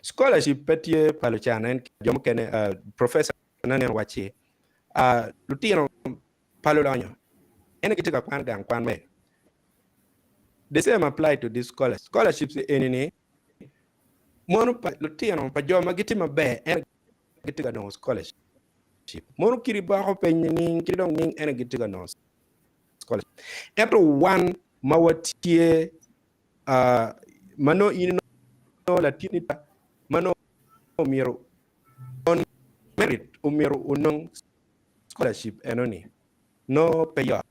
Scholarship pe tye pa lucan en jo mukene professor na neno wacci lutino pa lulonyo ene gitye ka kwan gang kwan me the same apply to this scholarship. Scholarships eni ni mono pa lutino pa jo ma gitye maber ene gitye ka nongo scholarship mono kidi boko piny nining kidi dong ning ene gitye ka nongo scholarship ento wan ma watye ma nongo in inongo latinni ma nongo omyero on merit omyero onong scholarship enoni nongo pe yot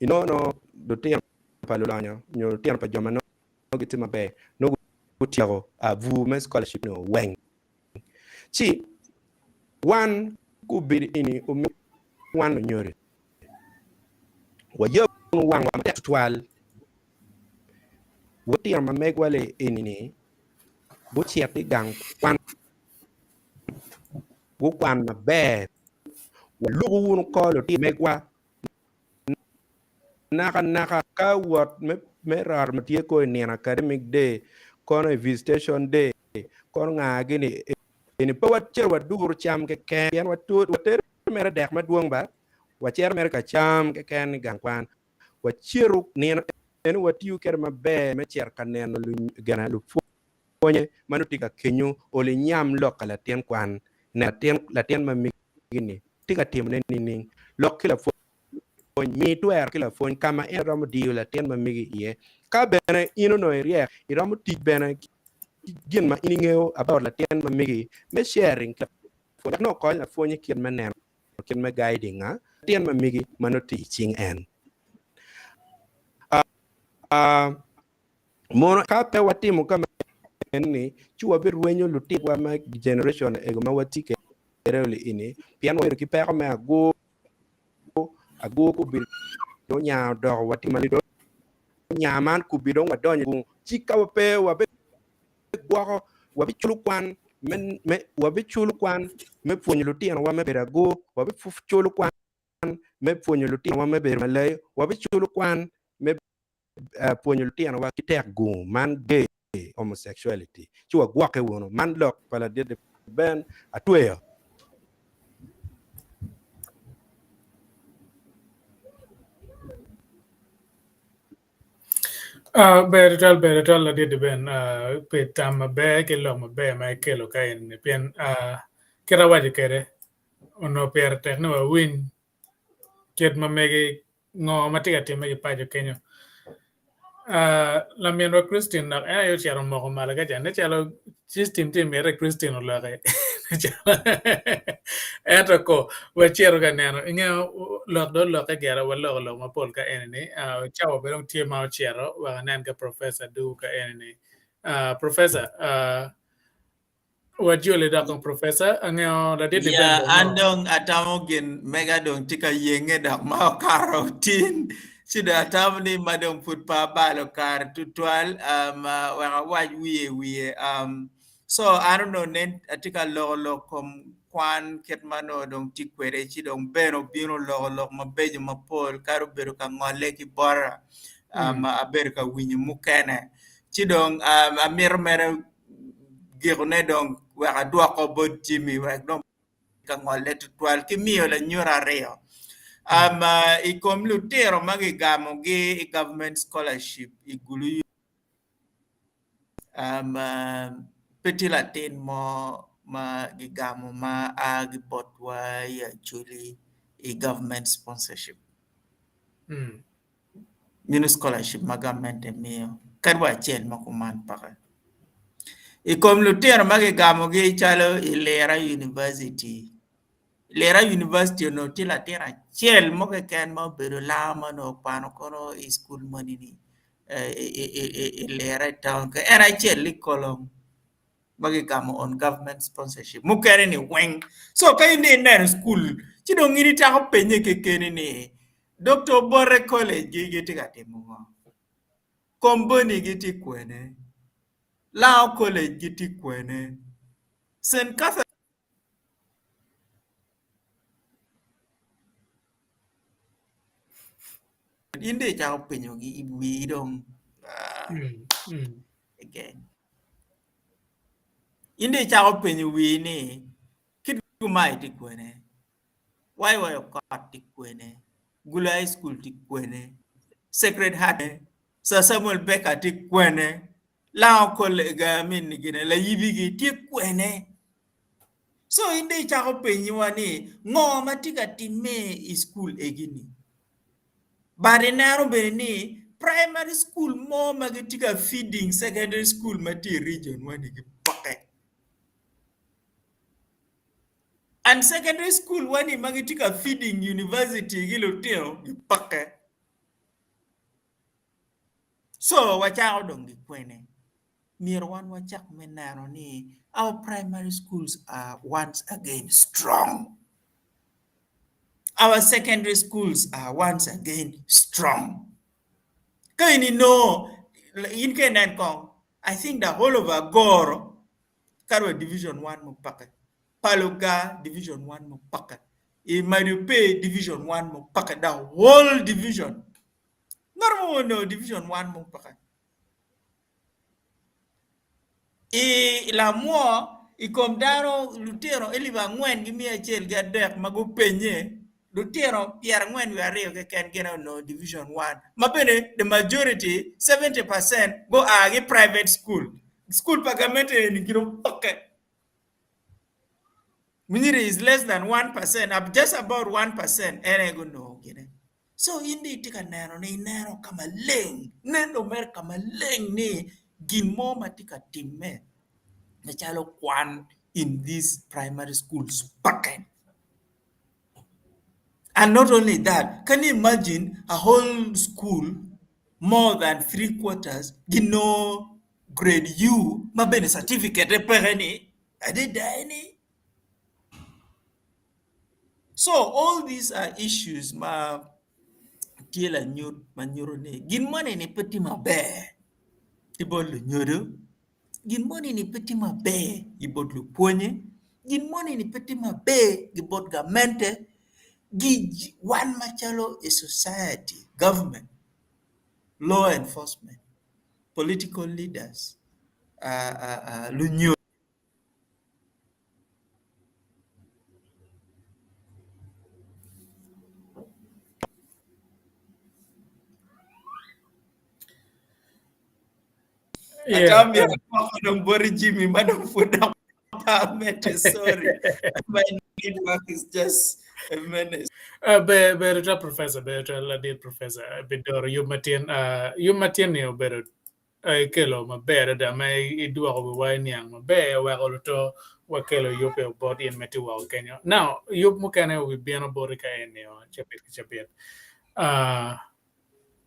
inongo nongo lutino pa lulonyo nyo lutino pa jo ma nongo gitye maber nongo gutyeko bur me scholarship ni weng ci wan gubedo eni omyero wan lunyodo wayab wangwa matek tutwal Lutino ma megwa eni-ni gucit i gang kwan, gukwan maber, waluku wunu kor lutino megwa nakanaka ka wot me romo tye kong i nino academic day kono i visitation day kono nga gini eni pe wacito waduru cam keken pien watero mere dek madwong ba wacito mere ka cam keken i gang kwan. Wacito nino eno watiyo kwede maber me cito ka neno lupwonye ma nongo tye ka kenyo olo inyam lok ka latin kwan neno latin ma megi ni tye ka timone nining. Lok ki lapwony, mi twero ki lapwony ka ma en romo diyo latin ma megi iye. Ka bene in onongo iryek, iromo tic bene ki gin ma in ingeyo about latin ma megi me sharing ki lapwony wek nongo okony lapwony i kit me neno kit me guiding latin ma megi ma nongo tye i cing en. Mono ka pe watimo ka ni ci wabirwenyo lutitwa me generation ego ma watye kwede eni pien wabedo ki peko me agur agur gubedo onya odoko watimo onya man kubi dong wadonyo ci ka pe wabigwoko wabiculo kwan me wabiculo kwan me pwonyo lutinowa me bedo agur wabiculo kwan me pwonyo lutinowa me bedo malayo wabiculo kwan me pwonyo lutinowa ki tek gungu man gay homosexuality ci wagwokke wunu man lok pa ladit Ben atweyo. Ber tutwal ber tutwal ladit Ben pi tam maber ki lok maber ma ikelo ka eni pien kit awaco kwede onongo pire tek ni wawiny kit ma mege ngo ma tye ka timme ki paco kenyo. Laminwa Christine dok en aye ocito omoko malo ka ca nen calo system tye mite Christine oloki ento ko wacito ka neno inge lok dong olokke gire waloko lok mapol ka eni ni cawa bene dong tye ma ocito wek anen ka professor dugo ka eni ni professor Wajoli dok kong professor, angeyo ladit Ya, Ben an dong dong atamo gin mega dong tye ka yenge dok ma okato tin. Ci dong atamo ni ma dong pud pe abalo kare tutwal um, uh, wek awac wiye wiye. Um, so an onongo nen atye ka loko lok kom kwan kit ma onongo dong tye kwede ci dong Ben obino oloko lok mabeco mapol kadi obedo ka ngolle ki bota um, abedo ka winyo mukene. Ci dong um, amito mere gikone dong wek adwoko bot Jimmy wek dong ka ngolle tutwal ki miyo lanyut aryo um, i kom lutino ma kigamogi i government scholarship i Gulu um, pe tye latin mo ma gigamo ma a ki botwa i Acholi i government sponsorship. Meno scholarship ma gamente miyo kadi wa acel mo kuman peke. I kom lutino ma kigamogi calo i Lira University, Lira University onongo tye latin acel mo keken ma obedo laa ma onongo okwano kono i cukul moni-ni i Lira i taun en acel i kolong. ma gigamo on government sponsorship mukene ni weng so ka in dong ineno cukul ci dong in icako penye kekeni ni Dr. Obote College gi gitye ka timo ngo? Comboni gitye kwene? Lao College gitye kwene? St. Catherine in dong icako penyogi i wii dong again. In dong icako penyo wii ni, Kit gumai tye kwene? YY Okot tye kwene? Gulu High School tye kwene? Sacred Heart Sir Samuel Baker tye kwene? Lango College, I mean, gine, Layibigi tye kwene? So in dong icako penyiwa ni, ngo ma tye ka timme i cukul egi-ni? But ineno bene ni primary school mo ma gitye ka feeding secondary school ma tye i region wa ni gipeke. And secondary school wa ni ma gitye ka feeding university ki lutino gipeke. So wacako dong gikwene. Myero wan wacak me neno ni our primary schools are once again strong. Our secondary schools are once again strong. Ka in inongo, in ka inen kong, I think the whole of Agoro, kadi wa division 1 mupake, Paluga division 1 mupake, i Madope division 1 mupake, the whole division. Ngat mo onongo division 1 mupake. I lamwo i kom dano lutino elip angwen ki miya acel ki adek ma gupenye, lutino 42 keken gin aye onongo division one ma bene the majority 70 percent gua ki i private school, cukul pa gamente eni gin opokke Munyiri is less than one percent just about one percent en aye gunongo gine. So in dong itye ka neno ni ineno ka maleng, neno mere ka maleng ni gin mo ma tye ka timme macalo kwan in these primary schools peke. And not only that, can you imagine a whole school more than 3/4 ginongo grade U ma bene certificate peke ni adada ni So all these are issues ma tye lanyut ma nyuto ni gin moni ni pe tye maber ki bot lunyodo, gin moni ni pe tye maber ki bot lupwonye, gin moni ni pe tye maber ki bot gamente, wan macalo a society, government, law enforcement, political leaders, lunyodo. Yeah. Atambi moko dong boti Jimmy ma dong pud dok pe amedde sorry. My network is just a menace. Ber ber tutwal professor, ber tutwal ladit professor bidoro yub matin. Yub matin ni obedo ikelo maber adada ma idwoko wiwa iniang maber oweko luto wakelo yubbe bot in ma itye woko kenyo. Now yub mukene obibino boti ka eni cabit ki cabit.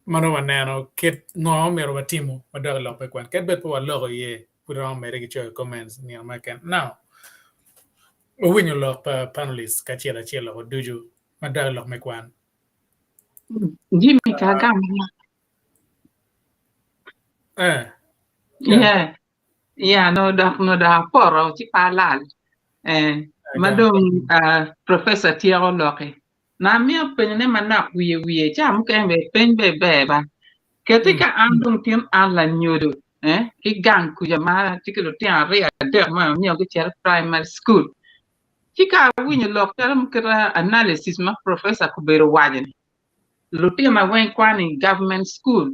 Ma nongo waneno kit ngo ma myero watimo madok i lok me kwan. Kadi bed pe waloko iye pud romo medde ki coyo comments nino mo keken. Now wawinyo lok pa panelists kacel acel loko ducu madok i lok me kwan. Jimmy ka gam. Eh. Yeah. Yeah, no dok no dok apoto ci pa alal. Eh, ma dong uh, professor tyeko loki. Na amiyo penyone manok wiye wiye, ca mukene bene peny bene ber ba. Keti ka an dong tin an lanyodo, eh, ki gang kuca ma atye ki lutino aryo adek ma amiyo gicito primary school. Ci ka awinyo lok calo kite analysis ma professor kobedo waco ni, Lutino weng kwano i government school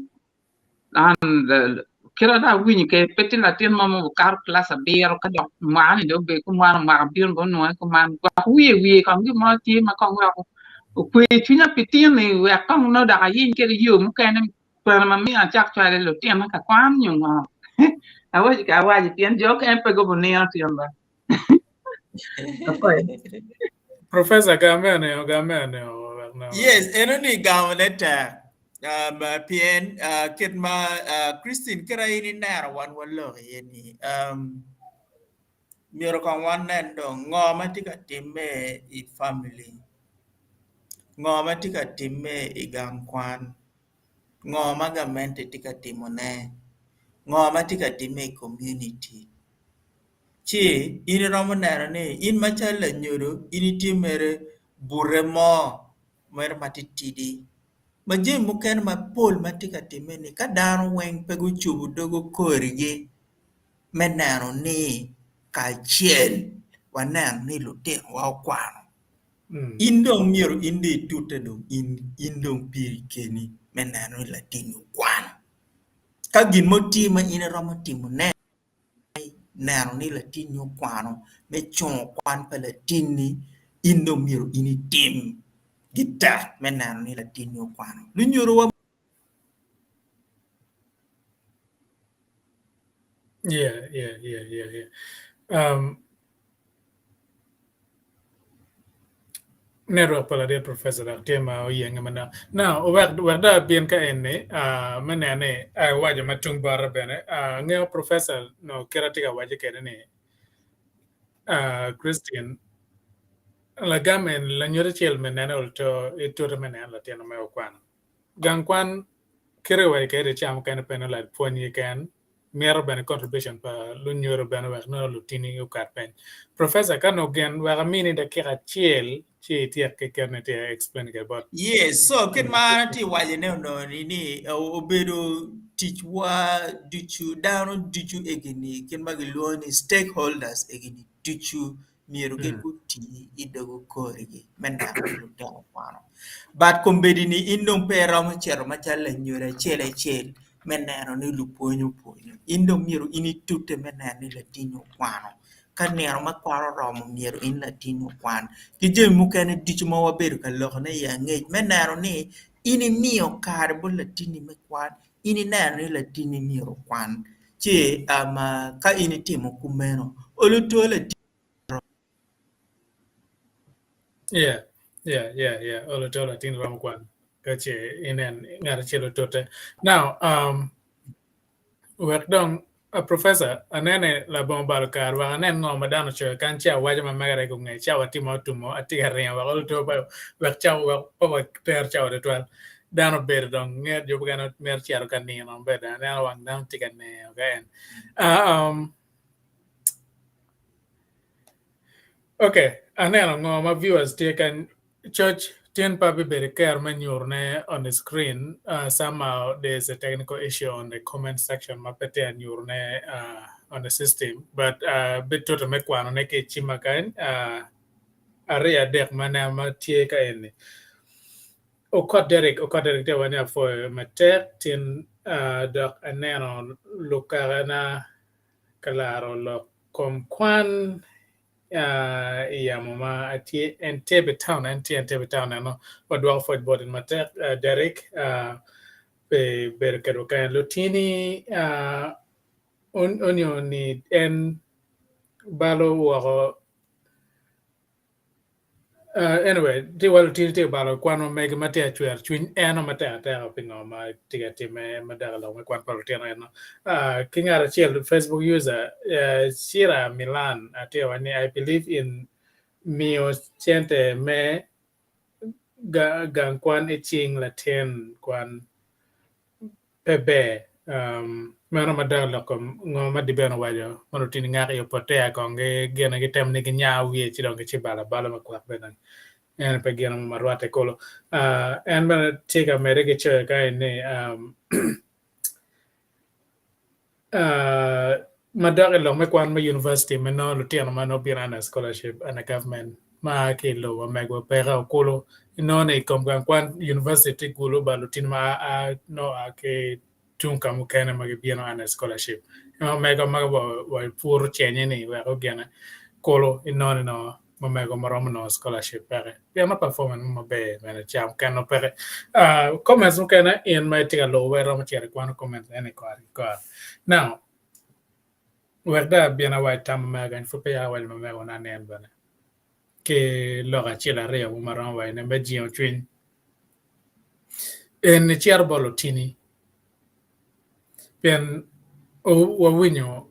and kit ma dong awinyo kwede pe tye latin mo ma okato kilac abiro ka dok mwaka ni dong obedo kuman mwaka bino bene onwonge kuman gwok wiye wiye kong gin mo tye ma kong weko okwe cwinya pi tin-ni wek kong nongo dok ayeny kwede yo mukene kwena ma miyo acak cwalo lutina ka kwan nyo ngo awaci ka awaci pien jo okene pe gubinino tyen ba. Professor gamene o gamene o wek nongo. Yes, eno ni gamone tek. Um, pien uh, kit ma uh, Christine kit in ineno wan walok iye ni um, myero kong wanen dong ngo ma tye ka timme i family, ngo ma tye ka timme i gang kwan, ngo ma gamente tye ka timone, ngo ma tye ka timme i community. Ci in iromo neno ni in macalo lanyodo in itye mere bute mo mere matitidi ma jami mukene mapol ma tye ka timme-ni ka dano weng pe gucubo dog korigi me neno ni kacel waneno ni lutinowa okwano in dong myero in dong itute dong in dong piri keni me neno ni latinni okwano ka gin mo tye ma in iromo timone. neno ni latinni okwano me cungo kwan pa latinni in dong myero in itim gitek me neno ni latinni okwano. Lunyodowa Yeah, yeah, yeah, yeah, yeah. Um, Network pa ladit professor dok tye ma oyenge manok. Now, wek wek dong abin ka eni uh, me neno ni awaco ma tung bota bene. Uh, angeyo professor no kit atye ka waco kwede ni uh, Christine lagam en lanyut acel me nene olto itute me neno latin me okwano. Gang kwan kite kiwaco kwede ca mukene pe nongo lapwony keken mito bene contribution pa lunyodo bene wek nongo lutini okat peny. Professor ka nongo gin wek amini dakika acel ci ityek ki kit ni tye explain kwede bot. Yes, so kit ma an atye wacone onongo ni ni obedo ticwa ducu dano ducu egini kit ma gilwongo ni stakeholders egini ducu myero gin guti i dog korgi me neno ni lutino okwano. But kombeddi-ni in dong pe iromo cito macalo lanyodo acel acel me neno ni lupwony opwonyo. In dong myero in itute me neno ni latinni okwano. Ka nino me kwan oromo myero in latinni okwan. Ki jami mukene ducu ma wabedo ka lokone i angec me neno ni in imiyo kare bot latinni me kwan, in ineno ni latinni myero okwan. Ci ka in itimo kumeno, olo two latinni Yeah, yeah, yeah, yeah. Olo to latin romo kwan ka ce inen ngat acel otute. Now, um, wek dong uh, professor anene labongo balo kare wek anen ngo ma dano ocoyo kany ci awaco ma megere gunge cawa tye ma otumo atye ka ringo wek olo to pa wek cawa wek pa water cawa tutwal. Dano obedo dong nget jo mukene mito cito ka nino bedo aneno wang dano tye ka neno ka en. Uh, um, Okay, aneno ngo ma viewers tye ka coc tin pa bibedo kero me nyurune on the screen. Uh, somehow there's a technical issue on the comment section ma pe tye anyurune uh, on the system but uh, bitute me kwanone ki i cima kany uh, aryo adek ma aneno ma tye ka eni. Okot Derek, Okot Derek tye wa ni apwoyo matek tin uh, dok aneno lukakana ka laro lok kom kwan. I yamo ma atye Entebbe town, en tye Entebbe town eno. Wadwoko pwoc bot in matek Derrick pi bedo kedwa kany. Lutini onyo ni en balo woko Anyway, tye wa lutini tye ka balo kwan ma mege ma tye ka cwero cwiny eno matek ateka pi ngo ma tye ka timme madok i lok me kwan pa lutino eno. Ki ngat acel Facebook user Cira Milan tye ka waco ni I believe in miyo cente me gang kwan i cing latin kwan Pe ber. Meno ma dok lok kom ngo ma Diben owaco ma lutini ngak i opotea kong gine gitemo ni ginya wiye ci dong gicibalo abala ma kwak bene eno pe gin mo ma rwatte kulu. En bene tye ka medde ki coyo kany ni Ma dok i lok me kwan me univaciti ma nongo lutino ma nongo bino under scholarship under government ma a ki i lobo ma megwa peke okulu inongo ni i kom gang kwan univaciti tye gulu ba lutino ma a nongo a ki tung ka mukene ma gibino under scholarship omego ma wapuro cenye ni wek ogine kulu inongo ni nongo omego ma romo nongo scholarship peke pien ma performance mo maber bene ca mukene nongo peke. Comments mukene in ma itye ka lubo wa iromo cito ikwano comments eni kore ki kore. Now wek dong abin awac tam ma mega kany pud peya awaco ma mega onongo anen bene ki lok acel aryo mo ma aromo wacone me jingo cwiny. En icito bot lutini Pien wawinyo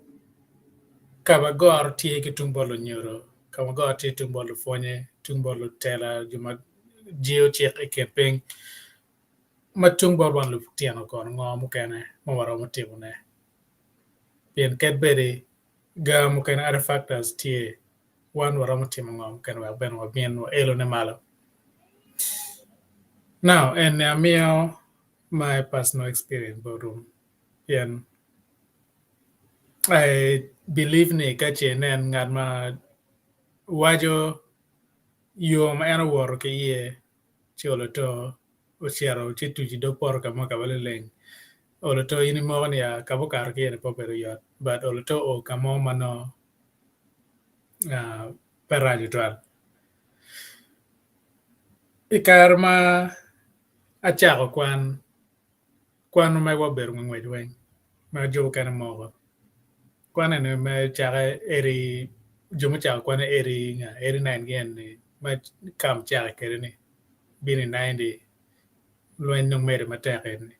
ka ma goro tye ki tung bot lunyodo, ka ma goro tye tung bot lupwonye, tung bot lutela, jo ma jingo cik i kin piny, ma tung bot wan lutino kono ngo mukene ma waromo timone? Pien kadi bedi gar mukene other factors tye, wan waromo timo ngo mukene wek bene wabin waelone malo. Now eni amiyo my personal experience botwu pien I believe ni ka ce inen ngat ma waco yo ma en owoto ki iye ci olo to ocito ci otuco i dog poto ka mo ka ma lileng olo to in imoko ni aa ka ma okato ki iye ni pe obedo yot but olo to oo ka mo ma nongo pe rac tutwal. I kare ma Acako kwan, kwan ma megwa obedo ngwec weng ma jo mukene moko. Kwan eni me cake eighty jo mucako kwan i eighty nga 89 gi eni ma kam cake kwede ni bino i 90 lweny dong medo matek eni.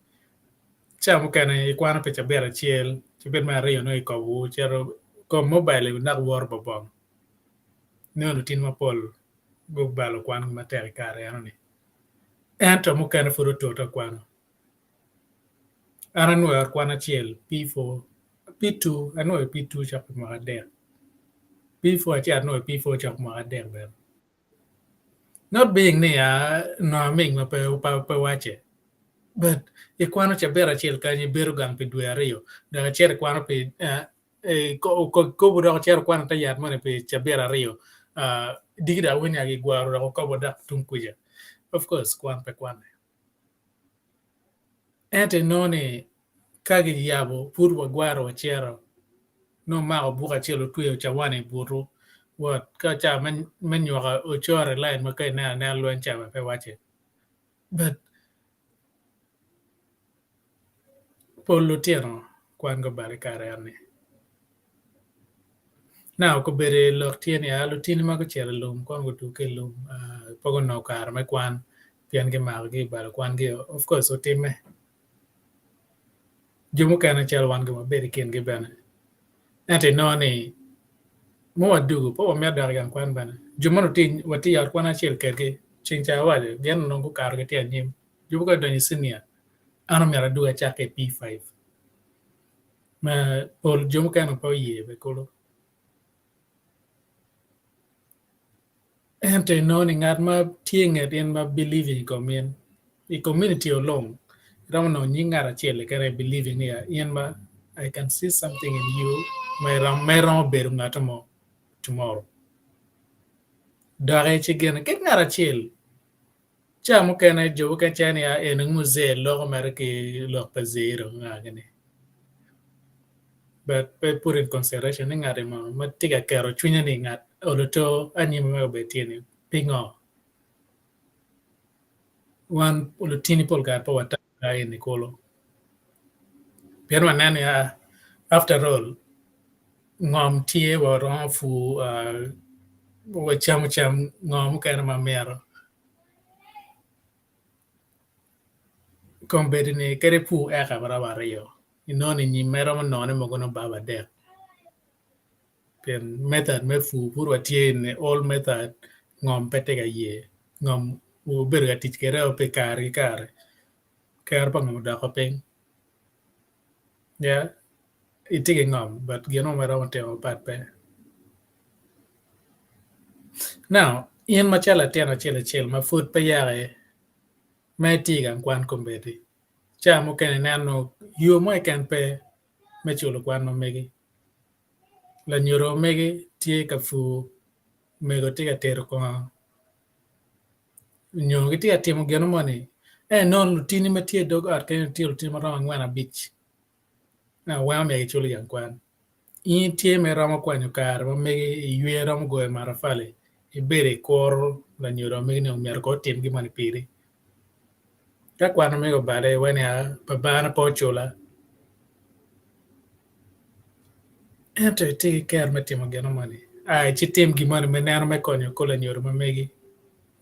Ca mukene ikwano pi cabit acel, cabit me aryo nongo ikobo wu cito kom mobile naka woto bobong nongo lutini mapol gubalo kwangi matek i kare enoni. Ento mukene pud otute kwano. An anwoyo ot kwan acel P4, P2, anwoyo P2 cok pi mwaka adek. P4 acel anwoyo P4 cok mwaka adek bene. Not being ni nongo aming ma pe pe wacce but ikwano cabit acel kany ibedo gang pi dwe aryo dok icito ikwano pi Kobo dok ocito okwano te yat moni pi cabit aryo diki dok awinyo ni gigwaro dok okobo dok tung kuca. Of course kwan pe kwane. Ento inongo ni ka giyabo pud wagwaro wacito nongo omako buk acel otweyo cawan i butu wot ka ca me nywako ocore i lain ma ka ineno anena lweny ca bene pe wacce but Pol lutino kwan gubalo i kare eni. Now kobedo lok tye ni lutini ma gucito i lum kong gudwogo ki i lum pe gunongo kare me kwan pien kimakogi kibalo kwangi of course otimme. Jo mukene calo wan gin wabedo i kingi bene ento inongo ni ma wadwogo pe wamito dok i gang kwan bene jo ma watye i ot kwan acel kwedgi ceng ca awaco gin onongo gukato gitye anyim. Jo mukene odonyo i cinia, an omyero adwogi acak ki i P5 ma pol jo mukene pe oye bene kulu. Ento inongo ni ngat ma tye i nget in ma believing i kom in i community alone iromo nongo nying ngat acel keken aye believing ni in ma I can see something in you ma iromo bedo ngat mo tomorrow. Doki ci gin kit ngat acel Ca mukene jo mukene cayo ni eni muzee loko mere ki lok pa zero nga gini but pe put in consideration ni ngati mo ma tye ka keto cwinye ni ngat. oluto anyim ma obedo tye ni pingo wan lutini pol kare pe watamo ka eni kulu pien waneno niya after all ngom tye waromo pur wacamo cam ngo mukene ma myero Kombeddi ni kadi ipur eka maromo aryo inongo ni nyim ma iromo nongone mogo nongo baba adek pien method me pur pud watye in the old method ngom pe tye ka ye ngom wabedo ka tic kwede pi kare ki kare kero pa ngom odoko piny itye ki ngom but gin mo ma iromo timo mapat pe. Now in macalo latin acel acel ma pud pe yaki ma itye i gang kwan kombeddi ca mukene ineno yo mo keken pe me culo kwan ma megi lanyodo ma megi tye ka pur mego tye ka tedo kongo nyo gitye ka timo gin moni ento inongo lutini ma tye i dog ot kenyo tye lutini ma romo angwen abic weng omyero gicul i gang kwan. In itye ma iromo kwanyo kare ma megi iywe iromo goyo matafali ibedo ikuro lanyodo ma megi ni myero kono otim gin moni piri. Ka kwan ma megi obale iwaco ni aa babana pe ocula ento itye ki kero me timo gin moni aa ci tim gin moni ma ineno me konyo kor lanyodo ma megi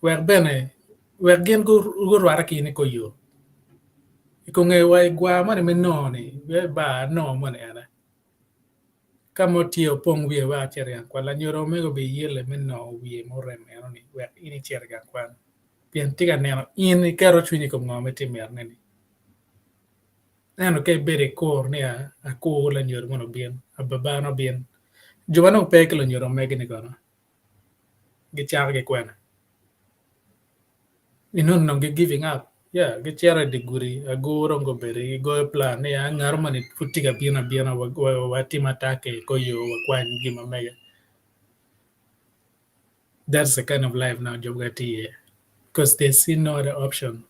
wek bene wek gin gurwate ki in i kor yo. I kom nge wa i gwar moni me nongo ni bar anongo moni ene ka mo tye opong wiye wek acit i gang kwan lanyodo omego biyelle me nongo wiye murem eno ni wek in icit i gang kwan pien tye ka neno in iketo cwinyi i kom ngo ma itye mitone ni ento ka ibedo ikur ni akur lanyodo moni obin ababana obin jo ma nongo pe ki lunyodo megi ni kono gicako ki kwena. Inongo dong gi giving up yeah gicito i dye gudi agur dong gubedo gigoyo plan ni ngat moni pud tye ka bino abina watim attack i kor yo wakwany gin ma mege that's the kind of life now jo mukene tye iye because they see no other option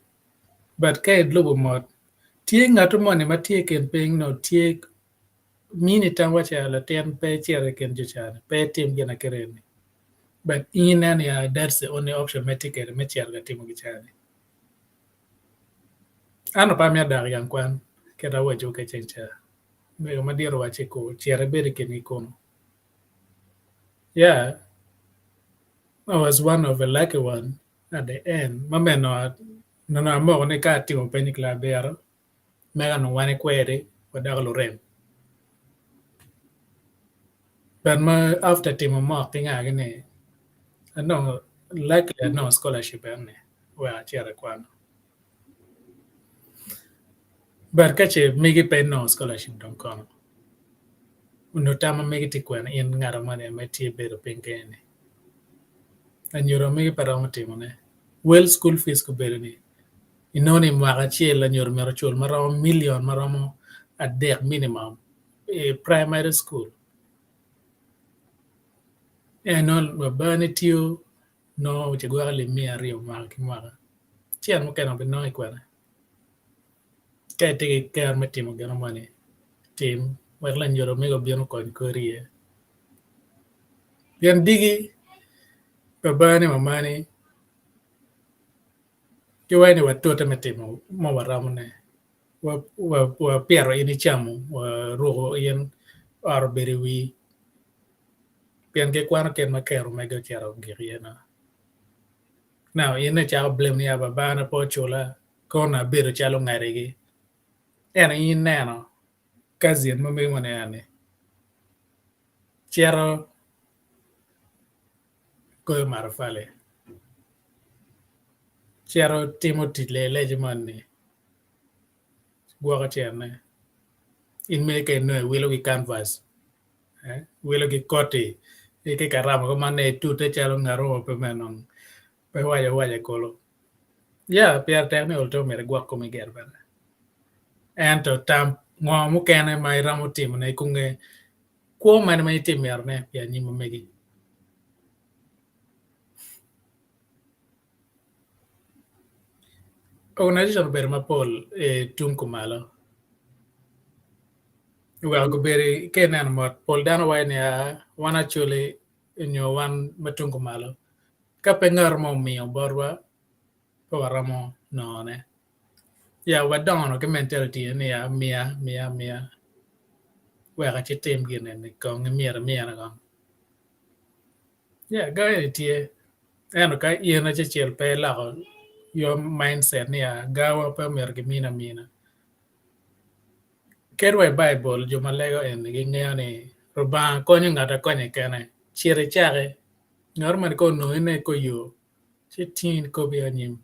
but ka ilubo mot tye ngat moni ma tye i kin piny nongo tye mini tam waci latin pe icit i kin jo ca-ni pe itim gin ma kite eni. But in ineno niya that's the only option ma itye kwede me cito ka timo gica-ni. An pe amito dok i gang kwan kit awaco ki ceng ca. Mego madit owacci ku cit ibed i kingi kunu. Yeah, I was one of the lucky one at the end ma me nongo nongo amoko ni ka atimo peny i kilac abiro mega nongo wan ikweri wadoko lurem. But ma after timo mok ki ngagi ni anongo luckily anongo scholarship eni wek acit akwano. But ka ce megi pe inongo scholarship dong kono onongo tam ma megi tye kwene in ngat moni ma itye ibedo piny kenyo ni anyodo megi pe romo timone. Well school fees gubedo ni inongo ni mwaka acel lanyodo myero ocul maromo million maromo adek minimum i primary school. Ento babani tiyo nongo ci gwoko alip miya aryo mwaka ki mwaka cent mukene obinongo i kwene ka itye ki kero me timo gin moni tim wek lanyodo mege obin okony kori iye. Pien diki babani mamani Giwaco ni watute me timo ma waromone. Wapito in icamo, waruko in, ot obedo i wii. Pien gikwano kit ma kero mege ocito ogik iye no. Now in icako blame ni babana pe ocula kono abedo calo ngatigi. Ento in ineno cousin ma megi moni eni cito goyo matafali cito timo tic lelece moni gwoko cene in mere ka inongo iwilo ki kanvas iwilo ki koti ki karama ma nongo itute calo ngat mo pe pe waco awaca kulu ya pire tek ni ol myero igwok komi gire bene ento tam ngo mukene ma iromo timone i kunge Kwo mene ma itye mitone pi anyim ma megi? Organization obedo mapol i tung kumalo oweko gubedo ka ineno mot pol dano waco ni aa wan actually. nyo wan ma tung kumalo ka pe ngat mo omiyo botwa pe waromo nongone. Ya wadongo ki mentality ni ya miya miya miya wek acitim gin eni kong myero imina kong. Ya ga eni tye ento ka in acel pe iloko your mindset ni ya gawa pe myero kimini amina. Kadi wa i Baibul jo ma lego eni gingeyo ni Rubanga konyo ngat akonya kene. Cit icaki, ngat moni ka onongi ne kor yo ci tingi kobi anyim.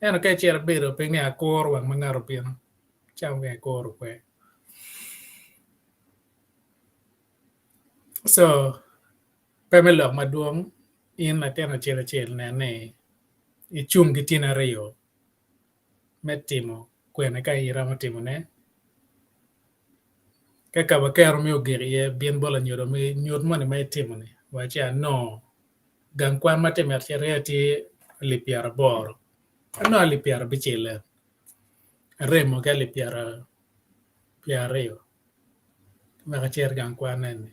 Ento ka icito ibedo piny ni akuro wang ma ngat obino, ca mukene ikuro kwe. So pe me lok madwong in latin acel acel nen ni icung ki tyeni aryo me timo kwene ka iromo timone. Ka ka kero me ogik iye bin bot lanyodo me nyut moni ma itimo-ni wa ci anongo gang kwan ma tye mito cito iye tye alip pyeraboro anongo alip pyerabicel aremo ki alip pyeraryo wek acit i gang kwan eni.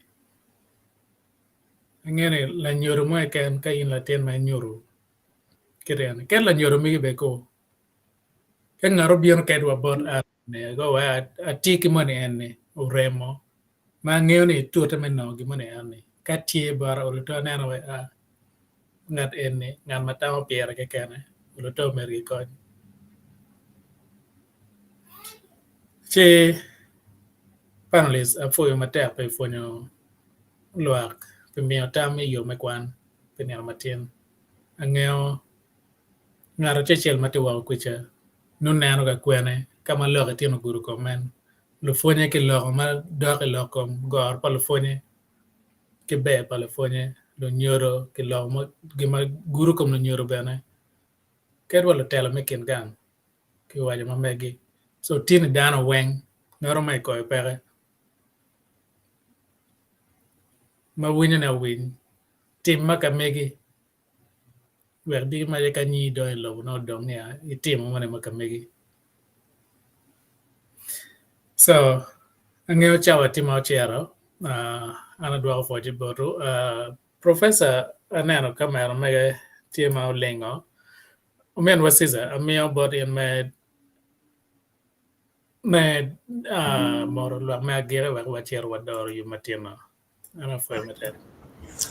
Angeyo ni lanyodo mo keken ka in latin ma inyuto kit eni kadi lanyodo megi bene ko ka ngat obino kadi wa bot an atye ki moni eni oremo ma angeyo ni etute me nongo gin moni eni ka tye bota olo to aneno wai aa ngat eni ngat ma tamo pire kekene olo to myero gikony ci panelist apwoyo matek pi pwonyo lwak pi miyo tam i yo me kwan pi nino matin angeyo Ngat acel ma tye woko kwica nongo neno ka kwene ka ma lok etino ogudo kom en. Lupwonye kiloko ma dok i lok kom goro pa lupwonye ki ber pa lupwonye, lunyodo kiloko gin ma gudo kom lunyodo bene kadi wa lutelo me kin gang kiwaco ma megi. Co tye ni dano weng ngat mo ikoyo peke ma winyone owiny tim ma ka megi. Wek diki maca ka nyingi donyo i lobo nongo odong niya itimo moni ma ka megi. So angeyo cawa tye ma ocito an adwoko pwoc botwu. Professor aneno kamera mege tye ma olingo ominwa Ceaser amiyo bot in me me moro lwak me agikki wek wacit wador yub matino. An apwoyo matek.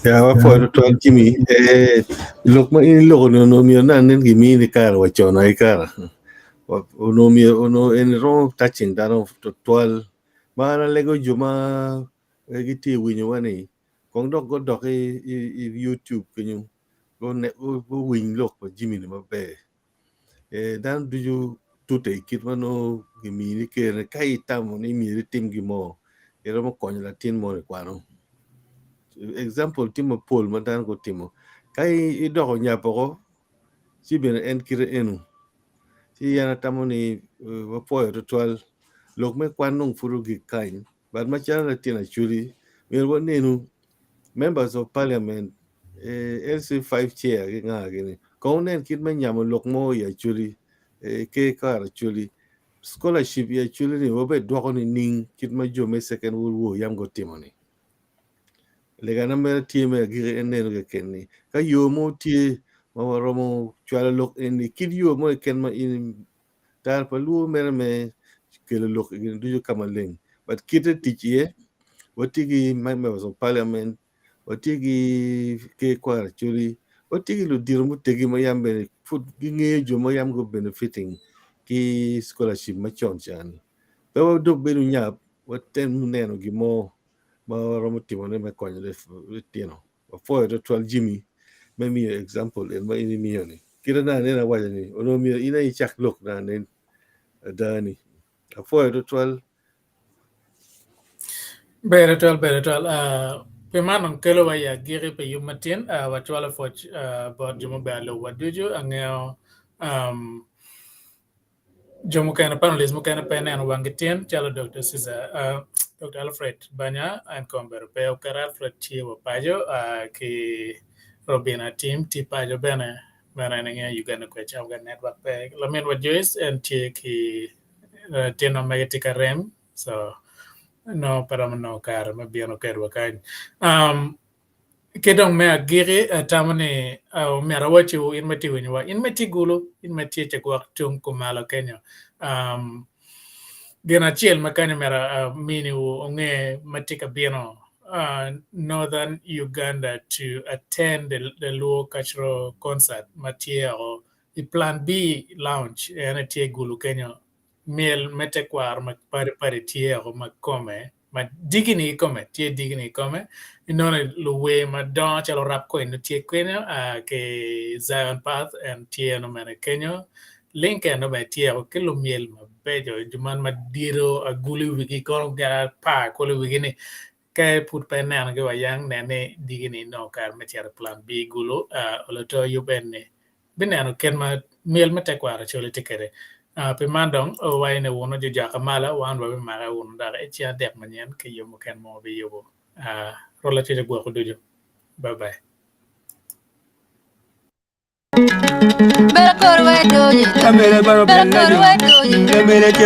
Ya wapwoyo tutwal Jimmy. Eh, lok ma in iloko ni onongo myero nang nen gimini kare wa con aye kara. Onongo myero onongo en romo touching dano tutwal. Ma an alego jo ma eh, gitye i winyowa ni kong dok godok i, i, i YouTube kenyo guwiny lok pa Jimmy ni maber. Eh, dano ducu tute i kit ma nongo gimini kene ka itamo ni myero itim gin mo iromo konyo latin mo i kwano. Example tye mapol ma dano gutimo. Ka idoko nyap oko ci bene en kite eno. Ci an atamo ni eh, wapwoyo tutwal lok me kwan dong pud ogik kany but macalo latin acholi myero wanenu members of parliament eh, LC5 chair ki nga gini kong wunen kit me nyamo lok mo i acholi eh, ker kar acholi scholarship i acholi ni wabed dwoko nining kit ma jo me second world war yam gutimo ni legana mere tye me agiki en neno keken ni ka yo mo tye ma waromo cwalo lok eni kit yo mo keken ma in Kare pa luo mere me kelo lok i gin ducu ka maleng but kite tic iye watye ki members of parliament watye ki ker kwaro acholi watye ki ludito mutegi ma yam bene pud gingeyo jo ma yam gu benefiting ki scholarship macon ca-ni pe wadok bedo nyap watem neno gin mo ma waromo timone me konyo litino. Wapwoyo twatwal Jimmy me miyo example en ma in imiyo ni. Kite na anen awaco ni onongo myero in aye icak lok na anen ada ni. Apwoyo twatwal. Ber twatwal, ber twatwal. Uh, pi man dong kelo wa i agikki pi yub matin. Uh, wacwalo pwoc uh, bot jo mubedo alubo wa ducu. Angeyo um, Jo mukene, panelists mukene pe neno wanggi tin calo Dr. Caesar, uh, Dr. Alfred Banya en kong obedo pe oketo Alfred tye wa paco uh, ki Robin Atim tye paco bene meno en ingeyo Uganda kwe camo ga network pe. Laminwa Joyce en tye ki uh, tino mege tye ka rem so no pe romo nongo kare me bino kedwa kany. Um, Ki dong me agiki, atamo ni omyero awacciwu in ma itye winyowa, in ma itye Gulu, in ma itye cagwok tung kumalo kenyo. Um, gin acel ma kany omyero aminiwu onge ma tye ka bino uh, Northern Uganda to attend the, the Luo Cultural Concert ma tye o i Plan B Lounge, en tye Gulu kenyo. Myel me tekwaro mapadi padi tye o ma kome ma digini kikome tye digini kikome inongo luwer madongo calo Rap Queen tye kenyo uh, ki Zion Path en tye eno bene kenyo Lincoln bene tye ki lumyel mabeco jo man madito agulu i wigi kono gin apar kulu i wigi ni ka pud pe inenogi wa yang nen ni digini inongo kare me cito i Plan B Gulu uh, oloto yub en ni bineno kit ma myel me tekwaro Acholi tye kwede. Uh, pi man dong owaco ni wunu jojaka mala wan wabimake wunu dok i ceng adek manyen ki yub mukene ma wabiyubo. Uh, Rwot Lacwec ogwoku ducu. Bye bye.